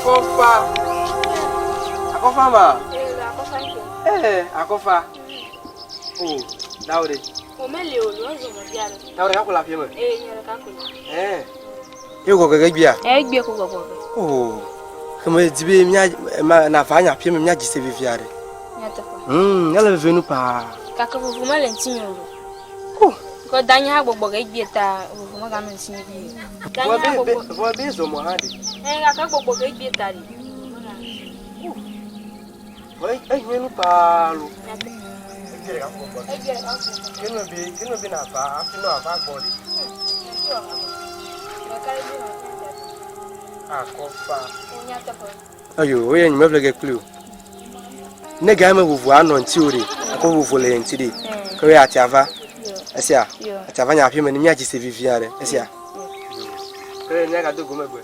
Akɔfa. Akɔfa ma. Ee, akɔfa. O, dawo ɖe. O meli o, lo zɔ mɔ bia ɖe. Dawo ɖe kako le aƒe me. Ee, nye ɖeka ko le. Ee. Ye gɔ gege gbia? Ee, gbia ko gbɔgbɔ ge. O. Ke me di be mía ma na va nya aƒe me mía dzi se vevia ɖe. Nyateƒe. Hmm, ele veve nu paa. Gake vovo mele ŋutinye o. O. Kɔ danye hã gbɔgbɔ ge gbia ta vovo meganɔ ŋutinye vi o. Danye hã gbɔgbɔ. Vɔ be zɔ mɔ hã ɖe. Ee, gake gbɔgbɔ ge gbia ta ɖe. Vɔ ehiã nu paa lo. Nyateƒe. Egbia ɖeka ko gbɔgbɔ ge. Egbia ɖeka ko gbɔgbɔ ge. Ke nu be, ke nu be na va hafi ne wòava gbɔ ɖe. Akɔfa. Ayo, woye nye meƒle ge kpli o. Ne ga me vovo anɔ ŋuti o ɖe, akɔ vovo le ye ŋuti ɖe. Ke woye atia va. Esia, atia va nye aƒe me ne míadzi se vivi aɖe. Esia. Ke míagado go megbe.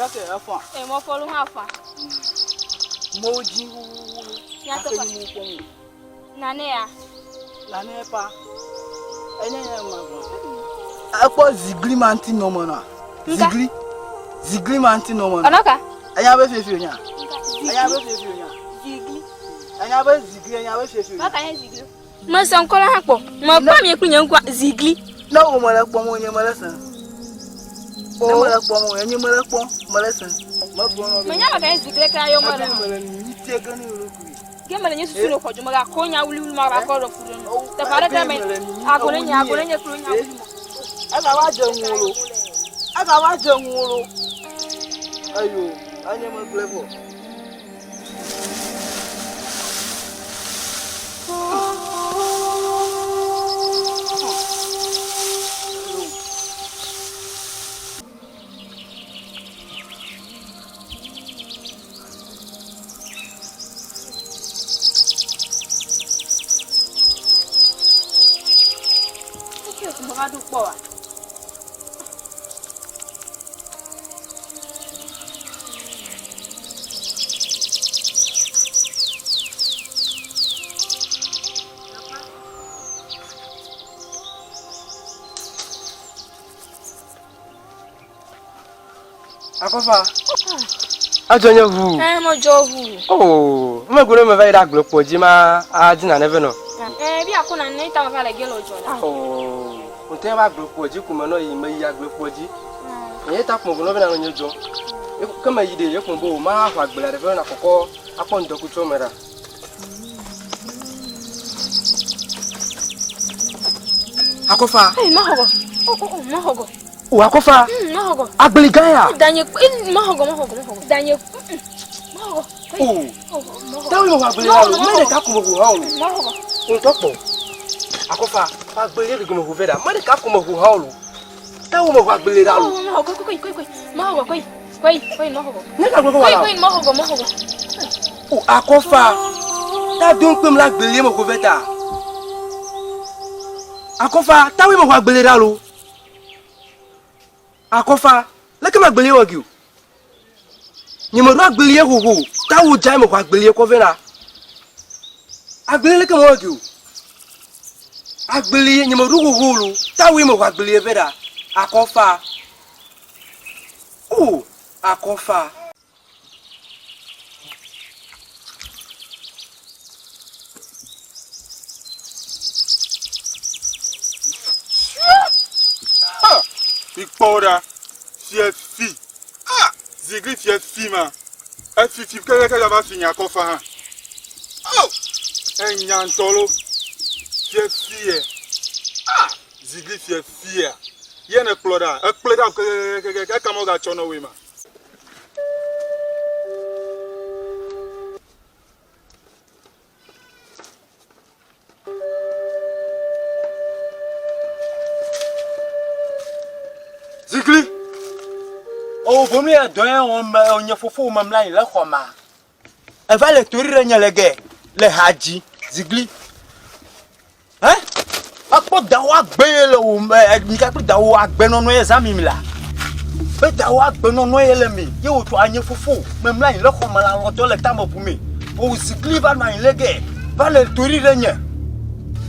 Leke efɔa? Ee, mefɔ lu hã fɔa. Mewo dzi wuwuwu. Nyateƒe. Gake mi kpɔm o. Nane ya. Nane pa. Enye nye ma gblɔ. Ekpɔ zigli ma ŋuti nɔ me nɔa? Zigli. Zigli ma ŋuti nɔ me nɔa? Ɔnɔ ka? Enya be fifi onya. Enya be fifi onya. Zigli. Enya be zigli, enya be fifi onya. Maka nye zigli. Mese ŋkɔ la hã kpɔ. Mekpɔ mi kple nye ŋkua zigli. Ne wo mele kpɔm o, nye mele se. Ne mele kpɔm o, nye mele kpɔm, mele se. Megblɔ nɔ be. Menya meka nye zigli kra yɔ mele. Ebe mele nyi tie ge ne ɖokui. Ke mele nye susu le xɔdzo megakɔ nya wliwli ma va kɔ ɖe fu ɖe nu. Teƒe aɖeke me ago ne nye ago ne nye kple nya wliwli ma. Ega va dze ŋu lo. Ega va dze ŋu lo. Eyo, enye megblɔe vɔ. Akɔfa. Adzɔ nye ʋu. Ɛ medzɔ ʋu. Oo, megbe ɖe meva yi ɖe agble kpɔ dzi ma adi nane vɛ nɔ. Ɛ bi akɔ nane ta meva le ge le dzɔ la. Oo, ŋutɔ va agble kpɔ dzi ko menɔ yi meyi agble kpɔ dzi. Nye ta kpɔ gblɔ be nanɔ nye dzɔ. Ke meyi ɖe ye kpɔ bo ma xɔ agble ɖe vɛ na kɔkɔ akpɔ ŋdɔkutso me ɖa. Akɔfa. Ɛ maxɔgɔ. Oh oh oh maxɔgɔ. O akɔfa. Maxɔgɔ. Agbeli gã ya. Danye maxɔgɔ maxɔgɔ maxɔgɔ. Danye maxɔgɔ. O. Tawo yi me xɔ agbeli la o. Me ɖeka ko me xɔ hã o. Maxɔgɔ. Ŋutɔ kpɔ. Akɔfa. Agbeli ye me xɔ vɛ ɖa. Me ɖeka ko me xɔ hã o. Tawo me xɔ agbeli ɖa o. Maxɔgɔ koyi koyi koyi. Maxɔgɔ koyi koyi koyi maxɔgɔ. Ne ka gbɔ Koyi koyi maxɔgɔ maxɔgɔ. O akɔfa. Ta do ŋkpem la agbeli ye me xɔ vɛ ta. Akɔfa. Tawo yi me xɔ agbeli ɖa lo. Akɔfa, leke ma agbelie wɔ gi o? Nye meɖo agbelie xoxo o, ta wò dza me xɔ agbelie kɔ vɛ la. Agbelie leke mewɔ gi o? Agbelie nye meɖo xoxo o lo, ta wòe mexɔ agbelie vɛ ɖa. Akɔfa. O, akɔfa. Mikpɔ wo ɖa, fie fi, ah, zigli fie fi ma, efifi kekeke va fi nya kɔfa hã. Oh, enya ŋutɔ lo, fie fi ye, ah, zigli fie fia, ye ne kplɔ ɖa, ekplɔe ɖa kekekeke, eka me wogatsɔ nɔ woe ma. vovo nu ya dɔ ya wɔm me nye fofo me mla anyi le xɔ ma. Eva le tori ɖe nye le ge le ha dzi zigli. He? Ekpɔ dawo agbe ye le wo me mi kakple dawo agbe nɔnɔ ye zã mi mi la. Be dawo agbe nɔnɔ ye le mi ye wòtsɔ anye fofo me mla anyi le xɔ me le alɔ dɔ le tame bu me. Wo zigli va nɔ anyi le ge va le tori ɖe nye.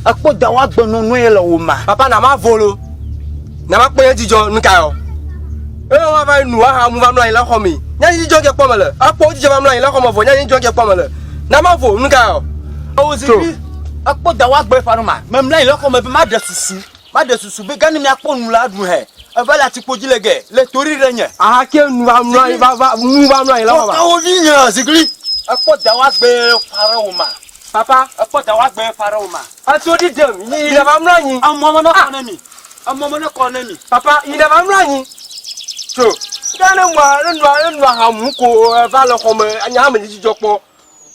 Ekpɔ dawo agbe nɔnɔ ye le wo ma. Papa na ma volo. Na ma kpɔ nye dzidzɔ nu ka yɔ. Eye wa va nu aha mu va mla anyi le xɔ me. Nye dzidzɔ ke kpɔ mele. Ekpɔ dzidzɔ va mla anyi le xɔ me vɔ nye dzidzɔ ke kpɔ mele. Na ma vo nu ka yɔ. Wo zigli ekpɔ dawo agbe ƒe ma. Me mla anyi le xɔ me be ma ɖe susu. Ma ɖe susu be gani mia kpɔ nu la ɖu he. Eva le atikpo dzi le ge le tori ɖe nye. Aha ke nu va mla anyi va va nu va mla anyi le xɔ ma. Wo vi nye zigli. Ekpɔ dawo agbe ƒe ɖe wo ma. Papa. Ekpɔ dawo agbe ƒe ɖe wo ma. Etso ɖi ɖem yi ɖe va mlɔ anyi. Emɔ me ne kɔ ne mi. Emɔ me ne kɔ ne mi. Papa yi ɖe va mlɔ anyi. Tso. Ke ne nua ne nua ne nua ha mu ko eva le xɔ me anya ame dzidzɔ kpɔ.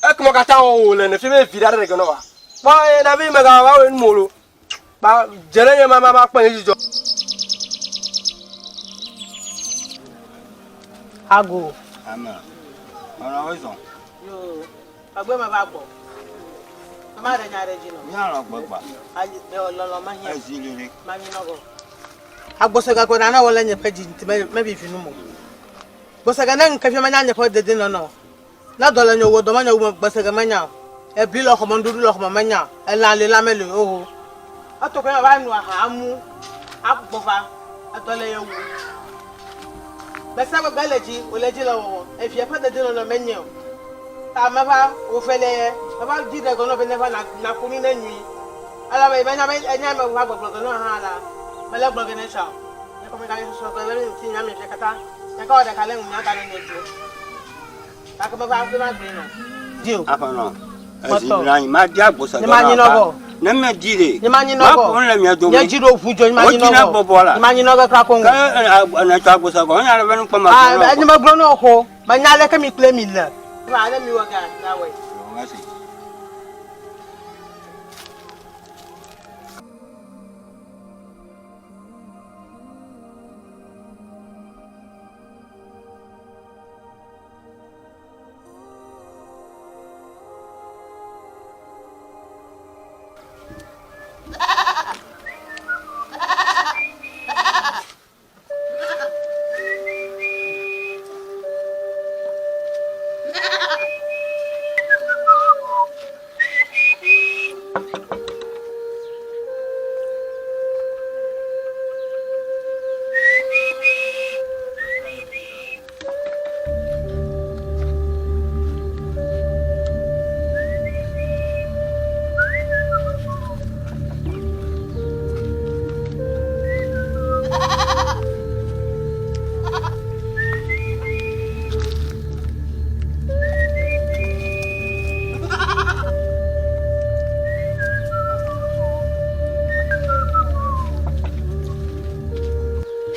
Ekemɔ katã wɔ wò le ne fi be vi ɖe ɖe ge nɔ wa. Kpɔ ye na vi mega va wɔ nu mo lo. Ba dze ne nye ma ma kpɔ nye dzidzɔ. Ago. Amen. Ɔnɔ wo zɔn. Yo. Agbe me va gbɔ. Ma ɖe nya ɖe dzi nɔ. Míalɔ gbegba. Ayi lɔlɔ ma hiã. Ezi li ɖe. Ma nyi nɔgɔ. Agbɔsɔga ko nana wɔ le nye ƒe dzi ŋuti me me vivi nu mo. Gbɔsɔga ne ŋke fia menya nye ƒe dede nɔnɔ. Ne dɔ le nye wɔ dɔ menye wu gbɔsɔga menya o. Ebli le xɔme nuɖuɖu le xɔme menya o. Elã li elã meli o oho. Eto ke va nu aha amu agbɔ va edɔ le ye wu. Gbesia gbegbe le dzi wòle dzi le wɔwɔ. Evia ƒe dede nɔnɔ menye o. Ta meva wò vele ye meva dzi ɖe gɔnɔ be neva na naƒo nu ne nyui. Elabe menya be enya me va gbɔgblɔ gɔnɔ hã la mele gblɔ ge ne tsã o. Nye kɔ mega sɔsɔ gbe be ŋuti nya mi fia katã. Nye kɔ ɖeka le ŋu nya ga ne nye dzo. Gake meva be ma gblɔe nɔ. Di o. Aƒenɔ, ezi mlɔ anyi, madi agbosɔ Nye manyi dɔ na nɔgɔ. ba. Ne medi ɖe, Nye manyi nɔgɔ. maƒo nu le mia dome. Nye dzi ɖo ʋu dzo, nye manyi Wodzi na nɔgɔ. bɔbɔ la. Nye manyi nɔgɔ kura koŋ. Ke nètsɔ agbosɔ gɔme, nya ɖe be nukpɔ ma Ah, gblɔ nɔ enye megblɔ nɔ xo. Menya aleke mi kple mi le. Va ale mi wɔ ga, na wɔe. Masi.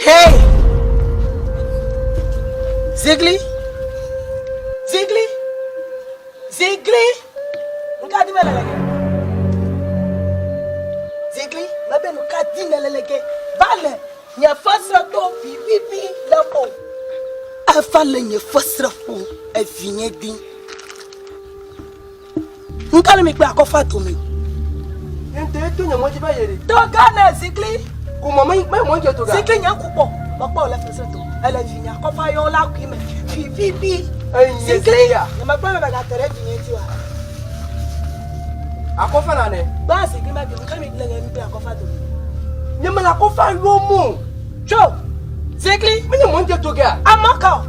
Hey! Zigli! Zigli! Zigli! Nka di mele lege. Zigli, mebe nuka di mele lege. Va le nye fesre to vivivi le ƒo. Eva le nye fesre ƒo evinye di. Nka le mi kpe akɔfa dome. Ente to nye mɔ dzi va yi ɖe. Toga ne zikli. Ko mɔ me mɔ dze toga. Zikli nye ŋku kpɔ. Mekpɔ le fesre to. Ele vinye akɔfa yɔ la kui me. Vivivi. Zikli. Nye mekpɔ be megate ɖe vinye dzi wa. Akɔfa na ne. Gba zikli ma bi nka mi le nye mi kple akɔfa dome. Nye me le akɔfa yɔ mo. Tso. Zikli. Menye mɔ dze toga. Amaka.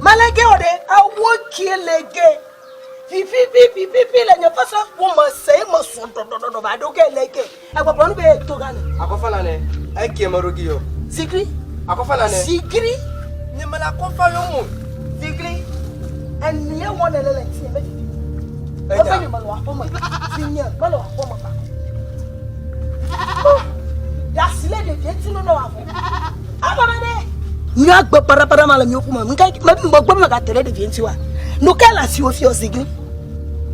Malege o ɖe. Awo kie lege. Vivivi vivivi le nye fese wo me se me sɔ dɔdɔdɔdɔ va ɖo ge le ke. Egbɔgblɔ nu be to gane. Akɔfa la ne eke me ɖo gi yo. Zigri. Akɔfa la ne. Zigri. Nye me le akɔfa yo mo. Zigri. Enie wɔ ne le le ŋuti me vivi. Efe nye me le aƒe me. Vinye me le aƒe me kpa. Ɖasi le ɖevie ŋuti no ne wòavɔ. Ava me ɖe. Nyɔ agbe parapara ma le miwo ƒome. Nuka me gbɔ me gate ɖe ɖevie ŋuti wa. Nuka le asiwò fiɔ zigli?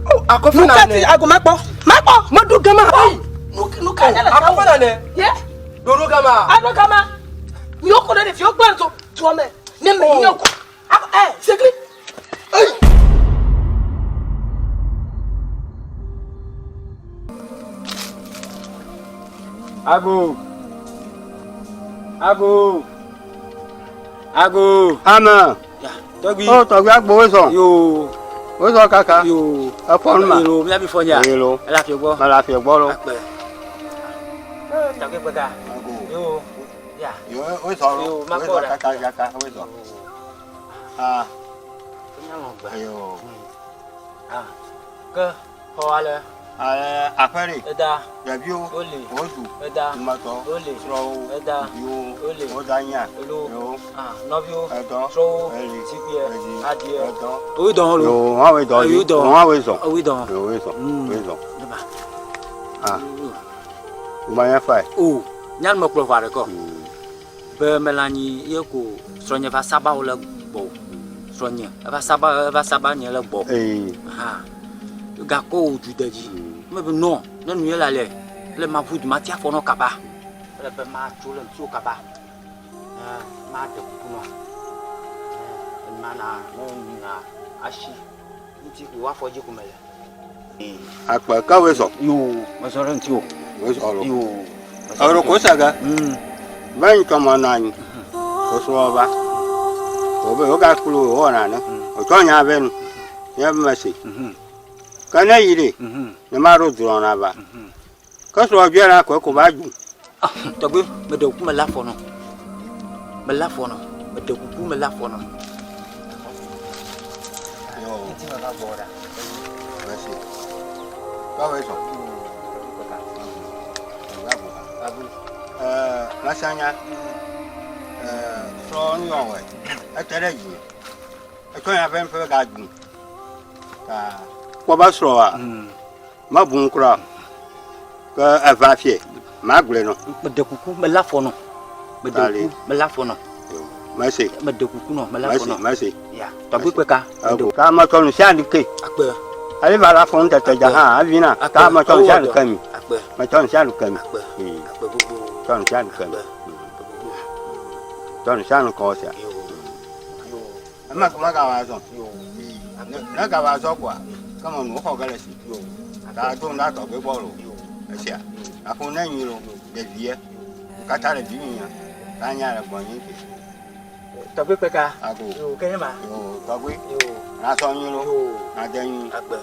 Oh, akɔfa na ne. Nuka ago makpɔ. Makpɔ. Meɖo gama. Nuka ne le Akɔfa na ne. Ye. Ɖoɖo gama. Aɖo gama. Miwo ko ɖe ɖeviwo gblẽ to toa me. Ne me nyɔ ko. Ɛ segli. Eyi. Ago. Ago. Ago. Ame. Tɔgbi. O tɔgbi agbo wozɔ. Yoo. Wozɔ kaka. Yoo. Efɔ nu ma. Yoo mía bi fɔ nya. Yoo. Ele afi gbɔ. Mele afi gbɔ lo. Akpe. Tɔgbi kpeka. Ago. Yoo. Ya. Yoo wozɔ lo. Yoo makpɔ Wozɔ ɖa. kaka kaka wozɔ. Ah. Míalɔ̃ gbe. Yoo. Ah. Ke xɔ ale. Ale aƒe ɖe. Eda. Ɖeviwo. Wole. Wozu. Eda. Ƒometɔ. Wole. Srɔ̃wo. Eda. Viwo. Wole. Woda nya. Elo. Yoo. Ah nɔviwo. Edɔ. Srɔ̃wo. Eli. Zikpuie. Edzi. Adie. Edɔ. Owi dɔn lo. Yoo wɔn awoe dɔ. Owi dɔn. Wɔn awoe zɔ. Owi dɔn. Yoo woe zɔ. Woe zɔ. Deba. Ah. Gbanya fae. O nyanu mekplɔ ʋua ɖe kɔ. Be mele anyi ye ko srɔ̃nye va saba wo le gbɔ. Srɔ̃nye eva saba eva saba nye le gbɔ. Ee. Ha. Gakɔ wo du de dzi. Me be nɔ ne nu ye le ale le ma ʋu du ma ti afɔ nɔ kaba. Ele be ma tso le ŋutiwò kaba. Ne ma ɖe kuku nɔ. Ne ma na ne na asi ŋuti ko afɔ dzi ko mele. Akpe ke woe zɔ. Yoo mezɔ ɖe ŋutiwò. Woe zɔ lo. Yoo. Eɖo ko se ge. Be ŋutɔ menɔ anyi. Wosrɔ̃ va. Wobe wogakplɔ wo wɔna ne. Wotsɔ nya vɛ nu. Nye be mese. Ke ne yi ɖe, ne maɖo drɔ̃ na va. Ke srɔ̃ dzɔe la koe ko va dzu. Tɔgbi, meɖe kuku mele afɔ nɔ. Mele afɔ nɔ. Meɖe kuku mele afɔ nɔ. Yo. Ŋuti me va gbɔ ɖa. Mese. Ke woe zɔ. Masanya. Srɔ̃ nu yɔ wɔe. Ete ɖe dzi. Etsɔ nya vɛ ƒe ga dzu. Ta kpɔ be srɔ̃a. Mebu ŋu kura o. Ke eva fie. Magblɔe nɔ. Meɖe kuku mele afɔ nɔ. Meɖe Kali. kuku mele afɔ nɔ. Mese. Meɖe kuku nɔ mele afɔ Mese nɔ. mese. Ya. Tɔgbi kpeka. Ego. Ka metsɔ nu sia nu ke. Akpe. Ale va la fɔ nu tete dza hã evina. Akpe. Ka metsɔ nu sia nu ke mi. Akpe. Metsɔ nu sia nu ke mi. Akpe. Ee. Akpe gbogbo. Tsɔ nu sia nu ke mi. Akpe gbogbo. Tsɔ nu sia nu kɔ sia. Yoo. Yoo. Ema ko magava azɔ. Yoo. Ne ne gava azɔ koa, ke me nu xɔ ge le si. Yoo. Ta do nu ɖe tɔgbe gbɔ lo. Esia. Aƒo ne nyi lo. Ɖevie. Katã ɖevi mi nya. Ta nya le gbɔ nyi ke. Tɔgbi kpeka. Ago. Yoo ke nye ma. Yoo tɔgbi. Yoo. Na sɔ nyi lo. Yoo. Na de nyi. Akpe.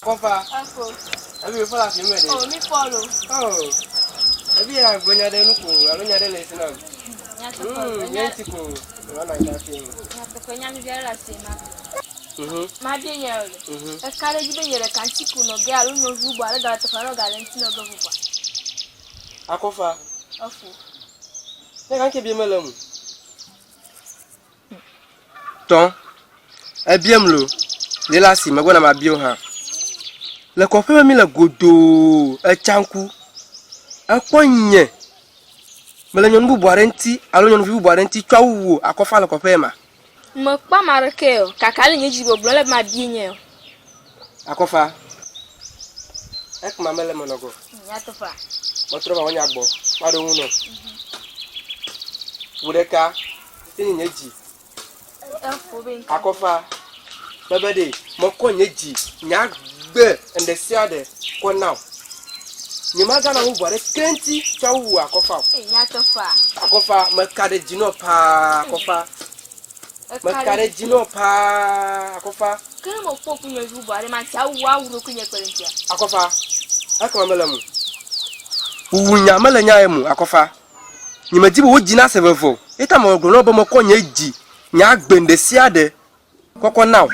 Kɔfa. Efo. Ebi mi fɔ le afi me ɖe. O mi fɔ lo. Oh. Ebi ya gblɔ nya ɖe nu ko alo nya ɖe le esi nam. Nyateƒe. Nye ŋuti ko wòanɔ anyi ɖe afi me. Nyateƒe nya vivi aɖe le asi ma. Mabia nya o le. Eka ɖe dzi be nye ɖeka ŋuti ko nɔ ge alo nyɔnuvi bubu aɖe gale teƒe aɖe gale ŋuti nɔ ge vovoa. Akɔfa. Efo. Ne kanke bia mele mu. Tɔ. Ebiam lo. Le la si megbɔna ma bio hã. Le kɔƒe me mi le godoo etsa ŋku. Ekpɔ nye. Mele nyɔnu bubu aɖe ŋuti alo nyɔnuvi bubu aɖe ŋuti tsɔ awu wò akɔfa le kɔƒe ma. Mekpɔ ame aɖeke o. Kaka le nye dzi gbɔgblɔ le be mabia nye o. Akɔfa. Ekema mele me nɔgɔ. Nyateƒea. Metrɔ va wonya gbɔ. Maɖo ŋu nɔ. Wò ɖeka. Enye nye dzi. Efo be ŋka. Akɔfa. Bebe ɖe mekɔ nye dzi nye agbe ŋɖe sia ɖe kɔ na wò. Nye magana bubu aɖeke ŋuti tsɔ awu wò akɔfa o. Ee nyateƒea. Akɔfa meka ɖe dzi nɔ paa akɔfa. Meka ɖe dzi nɔ paa akɔfa. Ke ne mekpɔ ku nyɔnuvi bubu aɖe ma ŋuti awu awu ɖokui nye kpe ɖe ŋutia. Akɔfa. Ekema mele mu. Wuwu nya mele nya ye mu akɔfa. Nye medi be wo dzi nase veve o. Eya ta megblɔ na wo be mekɔ nye dzi nye agbe ŋɖe sia ɖe kɔkɔ na wò.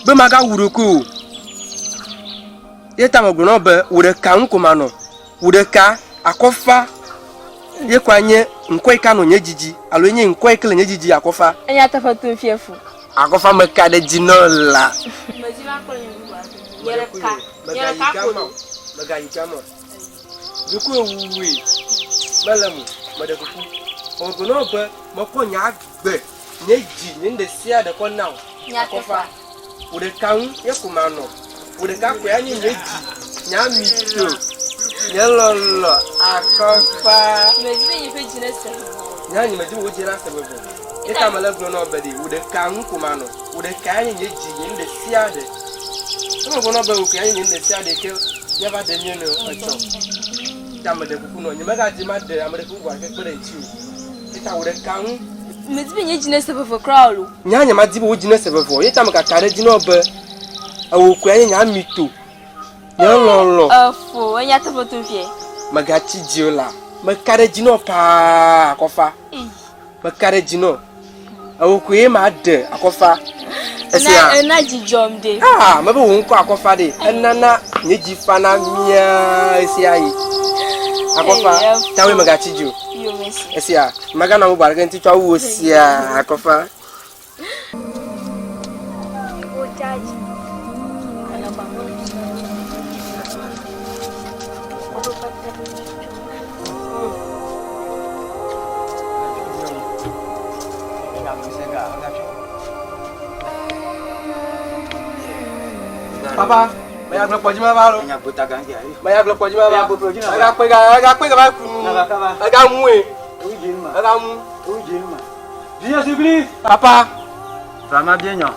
Be magawu ɖokui o. Eya ta megblɔ na wo be wò ɖeka ŋu ko manɔ. Wò ɖeka akɔfa ye koa nye ŋkɔ yi ke anɔ nye dzi dzi alo nye ŋkɔ yi ke le nye dzi dzi akɔfa. Enyateƒe tom fie fu. Akɔfa meka ɖe dzi nɔ la. Medzi ma kplɔ nyɔnuvi bubu aɖe. Nye ɖeka. Nye ɖeka ko lo. Megayi gama o. Ɖokuiwò wuwui mele mo, meɖe kuku. Megblɔ na wò be mekɔ nye agbe, nye dzi, nye nu ɖe sia ɖe kɔ na wò. Akɔfa, wò ɖeka ŋu ye ko manɔ. Wò ɖeka koe anye nye dzi. Nyami to. Nye lɔlɔ akɔfa. Medi be nye ƒe dzi nese veve o. Nya nye medi be wò dzi nase veve o. Ye ta mele gblɔ na wò be ɖe wò ɖeka ŋu ko manɔ. Wò ɖekae nye nye dzi, nye nu ɖe sia ɖe. Ne megblɔ na wò be wò koe nye nye nu ɖe sia ɖe ke míava ɖe mía nɔewo etsɔ. Ta meɖe kuku nɔ nyemegadi maɖe ame ɖeke bubu aɖeke kpe ɖe ŋutiwò o. Ye ta wò ɖeka ŋu. Medi be nye dzi nese veve kura o lo. Nya nyemadi be wò dzi nese veve o. Ye ta mekaka ɖe edzi na wò be ewò koe nye nye amito. Nye lɔlɔ. Efo, enya teƒe to vie. Megatsi dzi o la, meka ɖe edzi nɔ paa akɔfa. Meka ɖe edzi nɔ. Ewò koe maɖe akɔfa. Esia. Ena dzi dzɔm ɖe. Ah, mebe wò ŋkɔ akɔfa ɖe. Enana nye dzi fana mía ɣesiaɣi. Akɔfa, tawoe megatsi dzi o. Esia, meganɔ bubu aɖeke ŋuti tsɔ wu wò sia akɔfa. Papa, meya gblɔ kpɔdzi ma va lo. Meya gblɔ kpɔdzi ma va. Ega kpe ga, ega kpe ga va kunu. Ega mue. Ega mu. Papa. Vama bien nyɔ.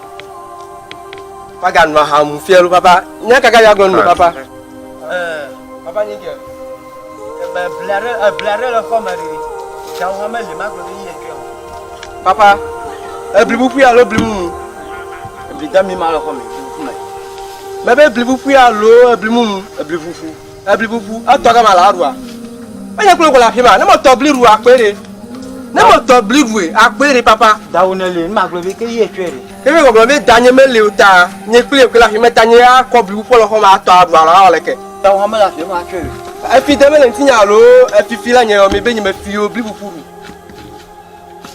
Papa nɔ aha mu fia lo papa. Nya kaka ya gblɔ nu papa. Eh, papa nyi ke. Ebe blare, blare le xɔ me ɖi. Jawo hã meli ma gblɔ be yi etsɔe o. Papa, ebli ƒuƒui alo ebli mumu? Ebli dami ma le xɔ me, ebli ƒuƒu me. Mebe ebli ƒuƒui alo ebli mumu? Ebli ƒuƒu. Ebli ƒuƒu, etɔ gama la ɖua. Enye kple ko le afi ma, ne metɔ bli ɖu akpe ɖe. Ne metɔ bli ɖue akpe ɖe papa. Dawo ne li, ma gblɔ be ke yi etsɔe ɖe. Ke mi gbɔgblɔ be danye meli o ta, nye kple ye le afi ma ta nye akɔ bli ƒuƒu le xɔ me atɔ aɖu alo awɔ leke. Dawo hã mele afi ma atsɔe ɖe. Efi de mele ŋutinye alo efifi la nye yɔ mi be nye mefi o bli ƒuƒu ɖu.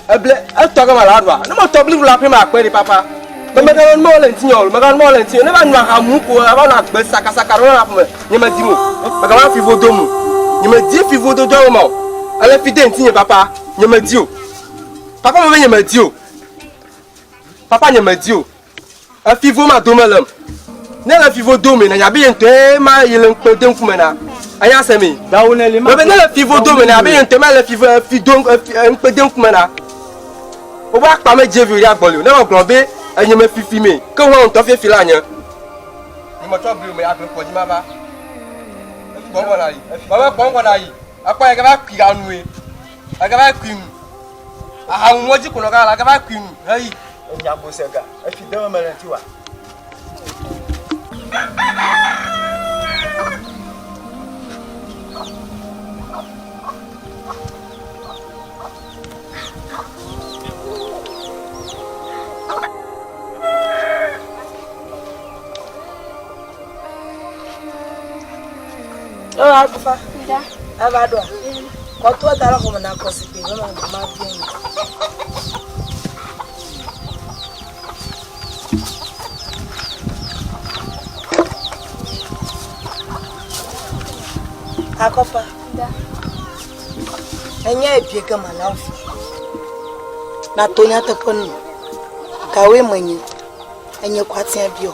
Eble etɔ gama la ɖua. Ne metɔ bli ɖu le afi ma akpe ɖe papa. Be megana nu le ŋutinye o, megana nu le ŋutinye. Ne va nɔ aha mu ko ava nɔ agbe sakasaka ɖo le aƒe me. Nye medi mo. Megava fi vodo mu. Nye medi fi vodo do ma o. Ele fi de ŋutinye papa. Nye medi o. Papa me be nye medi o. Papa nye medi o. Efi vo ma dome lem. Ne le fi vo dome na nyabe ye ŋutɔe ma yi le ŋkpe de ŋkume na. Enya se mi. Dawo ne li ma. Bebe ne le fi vo dome na abe ye ŋutɔe ma le fi vo fi do ŋkpe de ŋkume na. Wobe akpa me dze vi ya gbɔli o. Ne me gblɔ be enye me fifi me ke wo ŋutɔ fifi la nye. Nye me tsɔ bli me agble kpɔ dzi ma va. Kpɔ ŋgɔ na yi. Bebe kpɔ ŋgɔ na yi. Akpɔ ye gava kui anue. Agava kui nu. Aha ŋu mɔdzi ko nɔ gala agava kui nu heyi. Enya bosega efi deme mele ŋuti wa. Eo agufa. Eva ɖoa. Kɔtoa da ɖe xɔme na kɔ zikpui be ma ma bia nu. Akɔfa. Enye ebie ke ma la fi. Na to nyateƒe nu. Gawoe menye. Enye kwatia bio.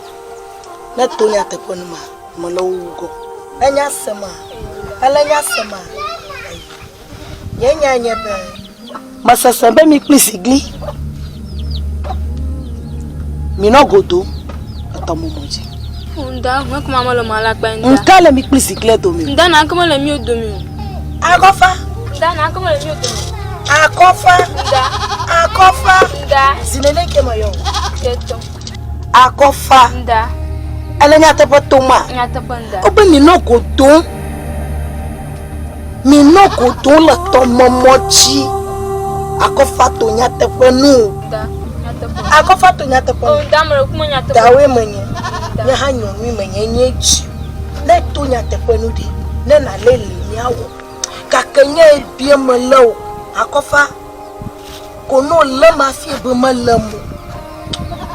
Ne to nyateƒe nu ma, mele wo wu go. Enya sema. Ele nya sema. Nye nya nye be mesese be mi kpli zigli. Mi nɔ godo etɔ momo dzi. Nda, ŋe kuma mele ma la kpa nda. Nka le mi kpli zigli dome. Nda na ke mele mi dome o. Akɔfa. Nda na ke mele mi dome. Akɔfa. Nda. Akɔfa. Nda. Zinene ke me yɔ. Ketɔ. Akɔfa. Nda. Ele nyateƒe toma. Nyateƒe nda. Wobe mi nɔ godom. Mi nɔ godom le tɔmɔmɔ dzi. Akɔfa to nyateƒe nu. Nda. Nyateƒe. Akɔfa to nyateƒe nu. Nda mele kuma nyateƒe. Dawoe menye. Nye hã nyɔnui menye nye dzi. Ne to nyateƒe nu ɖi. Ne nalé li míawɔ. Gake nye ebie mele o. Akɔfa. Kono lé ma fie be mele mo.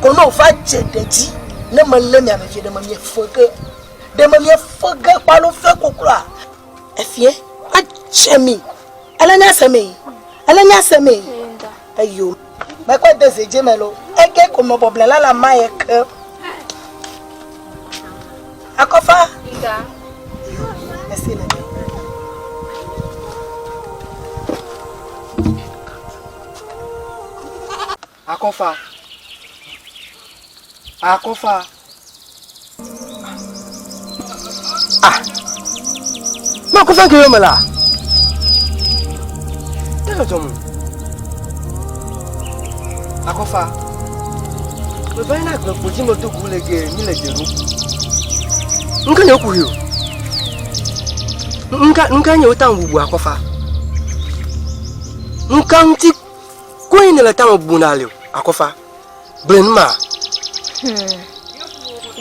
Kono va dze ɖe dzi. Ne melé mia vevie ɖe me mie fe ge. Ɖe me mie fe ge kpalo fe kokloa. Efie adze mi. Ele nya se mi. Ele nya se mi. Eyo. Mekɔe de ze dze me lo. Ege ko me bɔble la la ma ye ke. Akɔfa. Nda. Akɔfa. Akɔfa. Ah. Ma akɔfa ke yome la. Tele dzɔm. Akɔfa. Meva yina agblekpo dzi medo go le ge mi le dze ɖom. Nuka nye wokuxi o? Nuka nuka nye wo tame bubu akɔfa? Nuka ŋuti koe nele tame bum na ale o akɔfa? Gblɔe nu ma. Hmm.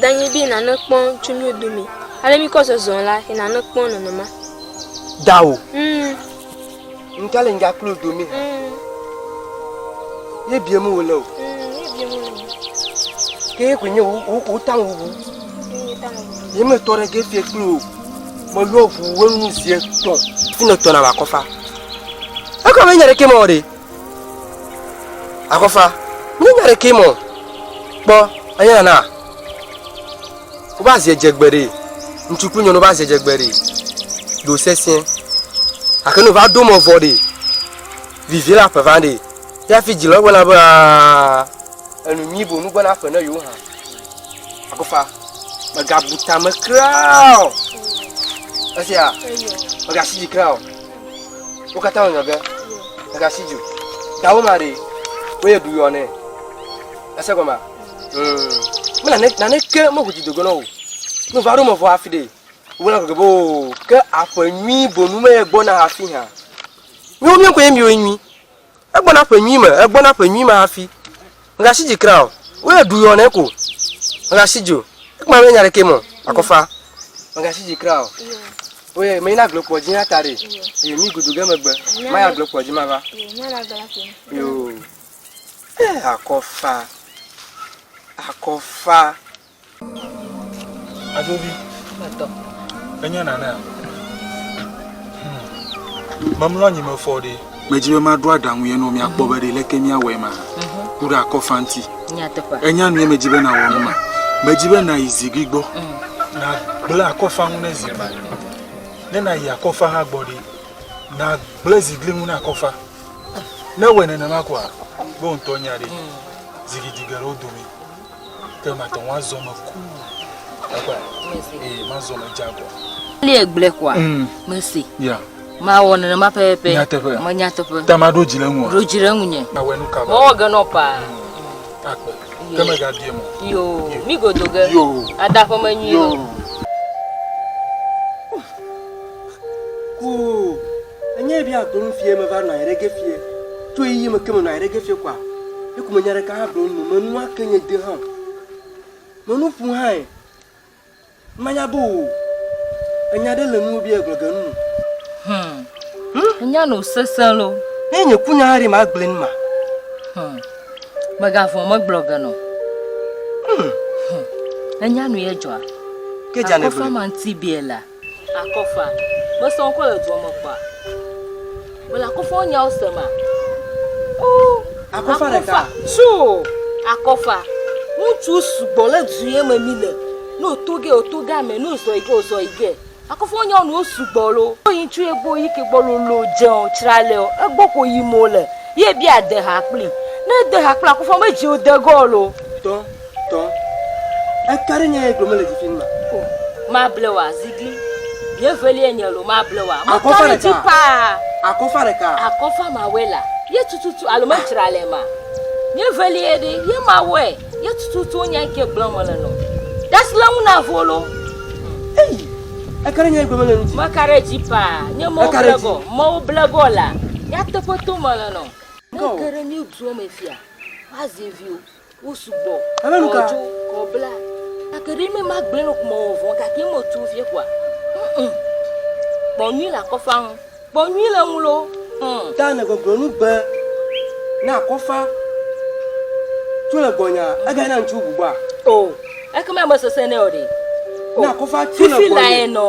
Danyi be nane kpɔm tso míwo dome. Ale míkɔ zɔzɔ la, ye nane kpɔm nenema. Dawo. Hmm. Nuka le ŋga kple dome? Hmm. Ye biem wòle o. Hmm, ye biem wòle. Ke ye koe nye wo wo tame bubu. Ye tame bubu. Ye metɔ ɖe ge fie kple o. Meyɔ ʋu wenu zi etɔ̃. Fi ne tɔ na akɔfa. Ekɔ me nya ɖeke mɔ ɖe. Akɔfa, mi nya ɖeke mɔ. Kpɔ, enye nana. Woba zi edze gbe ɖe. Ŋutsu kple nyɔnu woba zi edze gbe ɖe. Ɖo sesẽ. Gake ne wova ɖo mɔ vɔ ɖe, vivie le aƒe va ɖe. Ye hafi dzilawo gblɔna be aa enu nyui bonu gbɔna aƒe ne yewo hã. Akɔfa, mègabu tame kura o. Esia, mègasi dzi kura o. Wo katã wonyɔ ge. Mègasi dzi o. Dawo ma ɖe, woye ɖu yɔ nɛ. Ese gɔmea? Hmm. Me nane naneke meʋu dzi dogo na wò. Ne wova ɖo me vɔ hafi ɖe, wogblɔna gɔgɔ be o ke aƒe nyui bonu me gbɔna hafi hã. Míwo míaƒe ye miwo nyui. Egbɔna ƒe nyui me, egbɔna ƒe nyui me hafi. Mègasi dzi kra o. Woye ɖu yɔ nɛ ko. Mègasi dzi o. Ekema menye nya ɖekɛ mɔ, Akɔfa. Mègasi dzi kra o. Woye meyina aglokpɔ dzi ya ta ɖe. Eye mi godo ge megbe. Mayi aglokpɔ dzi mava. Yoo. Eh, Akɔfa. Akɔfa. Adzovi. Metɔ. Enye nanea? Hmm. Memlɔ anyi mefɔ ɖe. Medzi be maɖo aɖaŋu ye nɔ míakpɔ be ɖe leke míawɔe ma. Mhm. Ku ɖe akɔfa ŋuti. Nyateƒe. Enya nu ye medzi be nawɔ nu ma. Medzi be nayi zigli gbɔ. Mm. Nagblẽ akɔfa ŋu ne zigli. Ne nayi akɔfa hã gbɔ ɖe, nagblẽ zigli ŋu na akɔfa. Ne ewɔe nenema koa, be wò ŋutɔ nya ɖe, zigidi ge ɖe wo dome. Ke mate ŋu azɔ me kuu. Ekpɔe? Ee, mazɔ me dze agɔ. Li egblɔe koa? Mm. Mese. Ya. Mawɔ nenema pɛpɛpɛ. Nyateƒe. Me nyateƒe. Ta maɖo dzi ɖe ŋuwò. Ɖo dzi ɖe ŋunye. Awɔe nu kaba. Mewɔ ge nɔ paa. Akpe. Ke megabie mo. Yoo. Mi godo ge. Yoo. Ada ƒeme nyuie. Yoo. Koo. Enye be agblɔ nu fie meva nɔ anyi ɖe ge fie. Tso ɣeyiɣi me ke menɔ anyi ɖe ge fie koa, ye ko menya ɖeka hã gblɔ nu me nua ke nye de hã o. Me nu ƒom hãe. Manya be o. Enya ɖe le nuwò be egblɔ ge nu. Hmm. Enya no sesẽ lo. Ne nye ku nya hã ɖe magblɔe nu ma. Hmm. Megavɔ̃ megblɔ ge nɔ. Hmm. Hmm. Enya nu ye dzɔa. Ke dza ne Akɔfa gblɔe. ma ŋuti bie la. Akɔfa, mesɔ ŋkɔ le dua me kpɔa? Mele akɔfa wo nyawo se ma. Oh, Akɔfa ɖeka. Tso, akɔfa. Ŋutsu sugbɔ le du ye me mi le. Ne woto ge, woto ge ame, ne wozɔ yi ge, wozɔ yi ge. Akɔfa wo nyawo nu sugbɔ lo. Yi ŋutsu ye gbɔ, yi ke gbɔ lolo, dze o, tsra le o, egbɔ ko yim wole. Ye bia de ha kpli. Ne de ha kpli akɔfa medzi o de ge o lo. Tɔ, Tɔ, eka ɖe nye ye gblɔm mele dzi fi ma. O, mable wa zigli. Nye velie nye lo mable wa. Akɔfa Meka ɖe dzi ɖeka. paa. Akɔfa ɖeka. Akɔfa mawɔe la. Ye tututu alo medzra le ma. Nye velie ɖe ye mawɔe. Ye tututu nya ke gblɔm mele nɔ. Dasi le ŋu na vo lo. Eyi, eka ɖe nye ye gblɔm mele ŋuti. Meka ɖe dzi paa. Nye mɔwo Eka ɖe dzi. blegɔ, mɔwo blegɔ la. Nyateƒe to mele nɔ. Ne ge ɖe mi dua me fia, woazi viwo. Wo sugbɔ. Ame nu ka? Kɔdzo, kɔbla. Gake ɖe me magblẽ no kuma wɔ vɔ̃ gake me tu vie kɔa. Mm. Kpɔ nyui le akɔfa ŋu. Kpɔ nyui le ŋu lo. Mm. Ta ne gbɔgblɔ nu be ne akɔfa tso le gbɔnya ega na ŋutsu bubu gbɔa. O. Ekema me sese ne o ɖe. Ne akɔfa tso le Fifi gbɔnye. lae nɔ.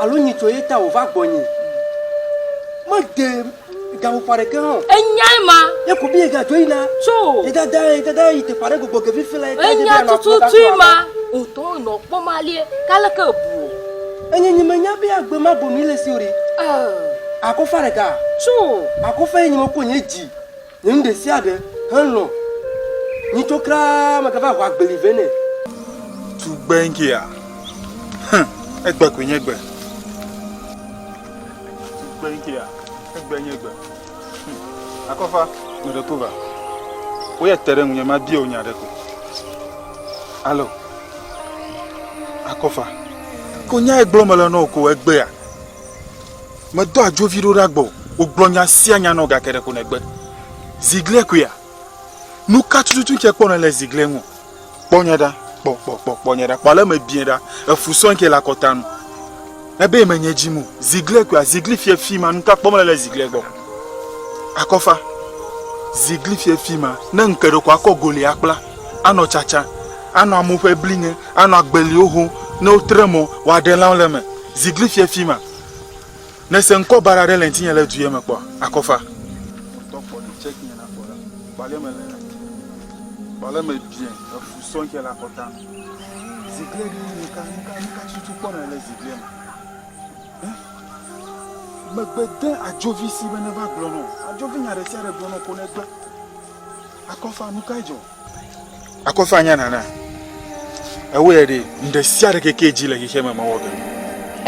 Alo nyi tso ye ta wòva gbɔnye. Mede Gaƒoƒo aɖeke hã o. Enyae ma. Ye ko bi ye gadzo yina. Tso. Ye dada ye dada yi teƒe aɖe gbɔgbɔ ge fifi la ye ta Enya tututui ma. Ŋutɔ nɔ kpɔm alie kaleke bu o. Enye nye menya be agbe ma bonu le si o ɖe. Akɔfa ɖeka. Tso. Akɔfa ye nye mekɔ nye dzi. Nye nu ɖesiaɖe helɔ̃ nyitso kraa megava ho agbeli vɛ nɛ. Tugbe ŋkia? Hum, egbe koe nye gbe. Tugbe ŋkia? Egbe nye gbe. Hum, Akɔfa, meɖe to va. Woya te ɖe ŋunye mabia wò nya ɖe ko. Alo, Akɔfa, ko nyae gblɔ mele nɔ wò ko egbea? Medɔ adzovi ɖo ɖa gbɔwò, wògblɔ nya sia nya na wò gake ɖeko nègbe. Ziglia koea? Nuka tututu ŋkɛ kpɔ nèle ziglia ŋu? Kpɔ nye ɖa, kpɔ, kpɔ, kpɔ, kpɔ nye ɖa, kpɔ ale mebiẽ ɖa, efu sɔŋ ke le akɔta nu. Ebe menye dzim o. Ziglia koea? Zigli fie fi ma, nuka kpɔm nèle le ziglia gbɔ? Akɔfa, zigli fie fi ma, ne ŋke ɖeko akɔ goli akpla, anɔ tsatsa, anɔ amewo ƒe bli ŋe, anɔ agbeliwo hom, ne wotre mɔ, wòaɖe lãwo le eme. Zigli fie fi ma. Nèse ŋkɔ baɖa aɖe le ŋutinye le du ye me kpɔa? Akɔfa. Tɔ kpɔ ɖe tsɛk nye nakpɔ ɖa. Kpɔ ale mele ɖa. Kpɔ ale mebiẽ efu sɔŋ ke le akɔta nu. Ziglia ɖe nuka nuka nuka tutu kpɔ nèle le ziglia me? Ɛ? Megbe de adzovi si be neva gblɔ nɔ. Adzovi nya ɖe sia ɖe gblɔ nɔ ko negbe. Akɔfa nukae dzɔ? Akɔfa nya nana. Ewoe ɖe ŋɖe sia ɖe keke dzi le xexea me mewɔ ge.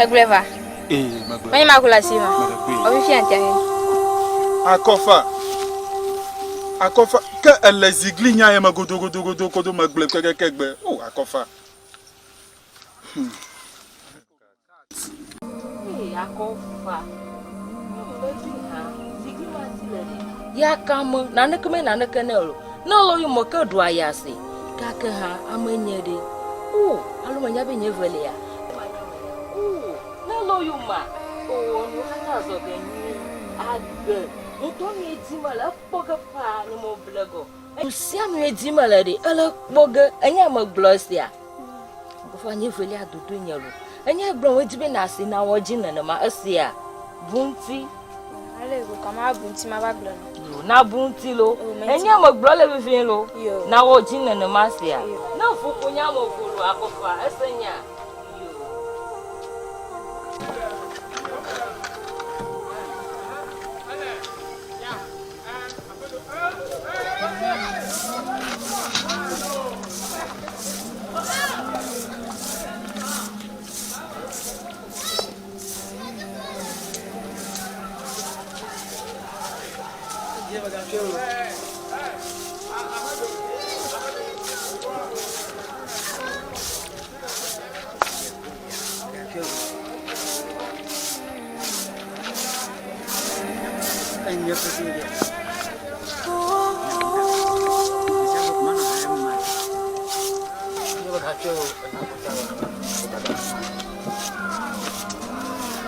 Egblɔe va. Ee, megblɔe. Menye maku le asi ma. Meɖe kpee. Ɔ fifia ŋtia he. Akɔfa. Akɔfa ke ele zigli nya ye me godogodogodo kodo megblɔe kekeke gbe. O akɔfa. Hmm. Ya kame naneke me naneke ne o. Ne lo yi me ke ɖua ya se. Gake hã ame nye ɖe. O alo menya be nye velia. O ne lo yi ma. O nu katã zɔ ge nyuie. Agbe ŋutɔ nu edi me le ekpɔ ge paa nye mo ble gɔ. Nu sia nu edi me le ɖe ele kpɔ ge enye ame gblɔ esia. Akɔfa nye velia dodo nye lo. Enye gblɔ wo di be na si na wɔ dzi nenema esia. Bu ŋuti. Ale go kama bu ŋuti ma va gblɔ no. Yo na bu ŋuti lo. Enye me gblɔ le vevie lo. Na wɔ dzi nenema sia. Ne ʋu nya me ʋu lo akɔfa ese nya.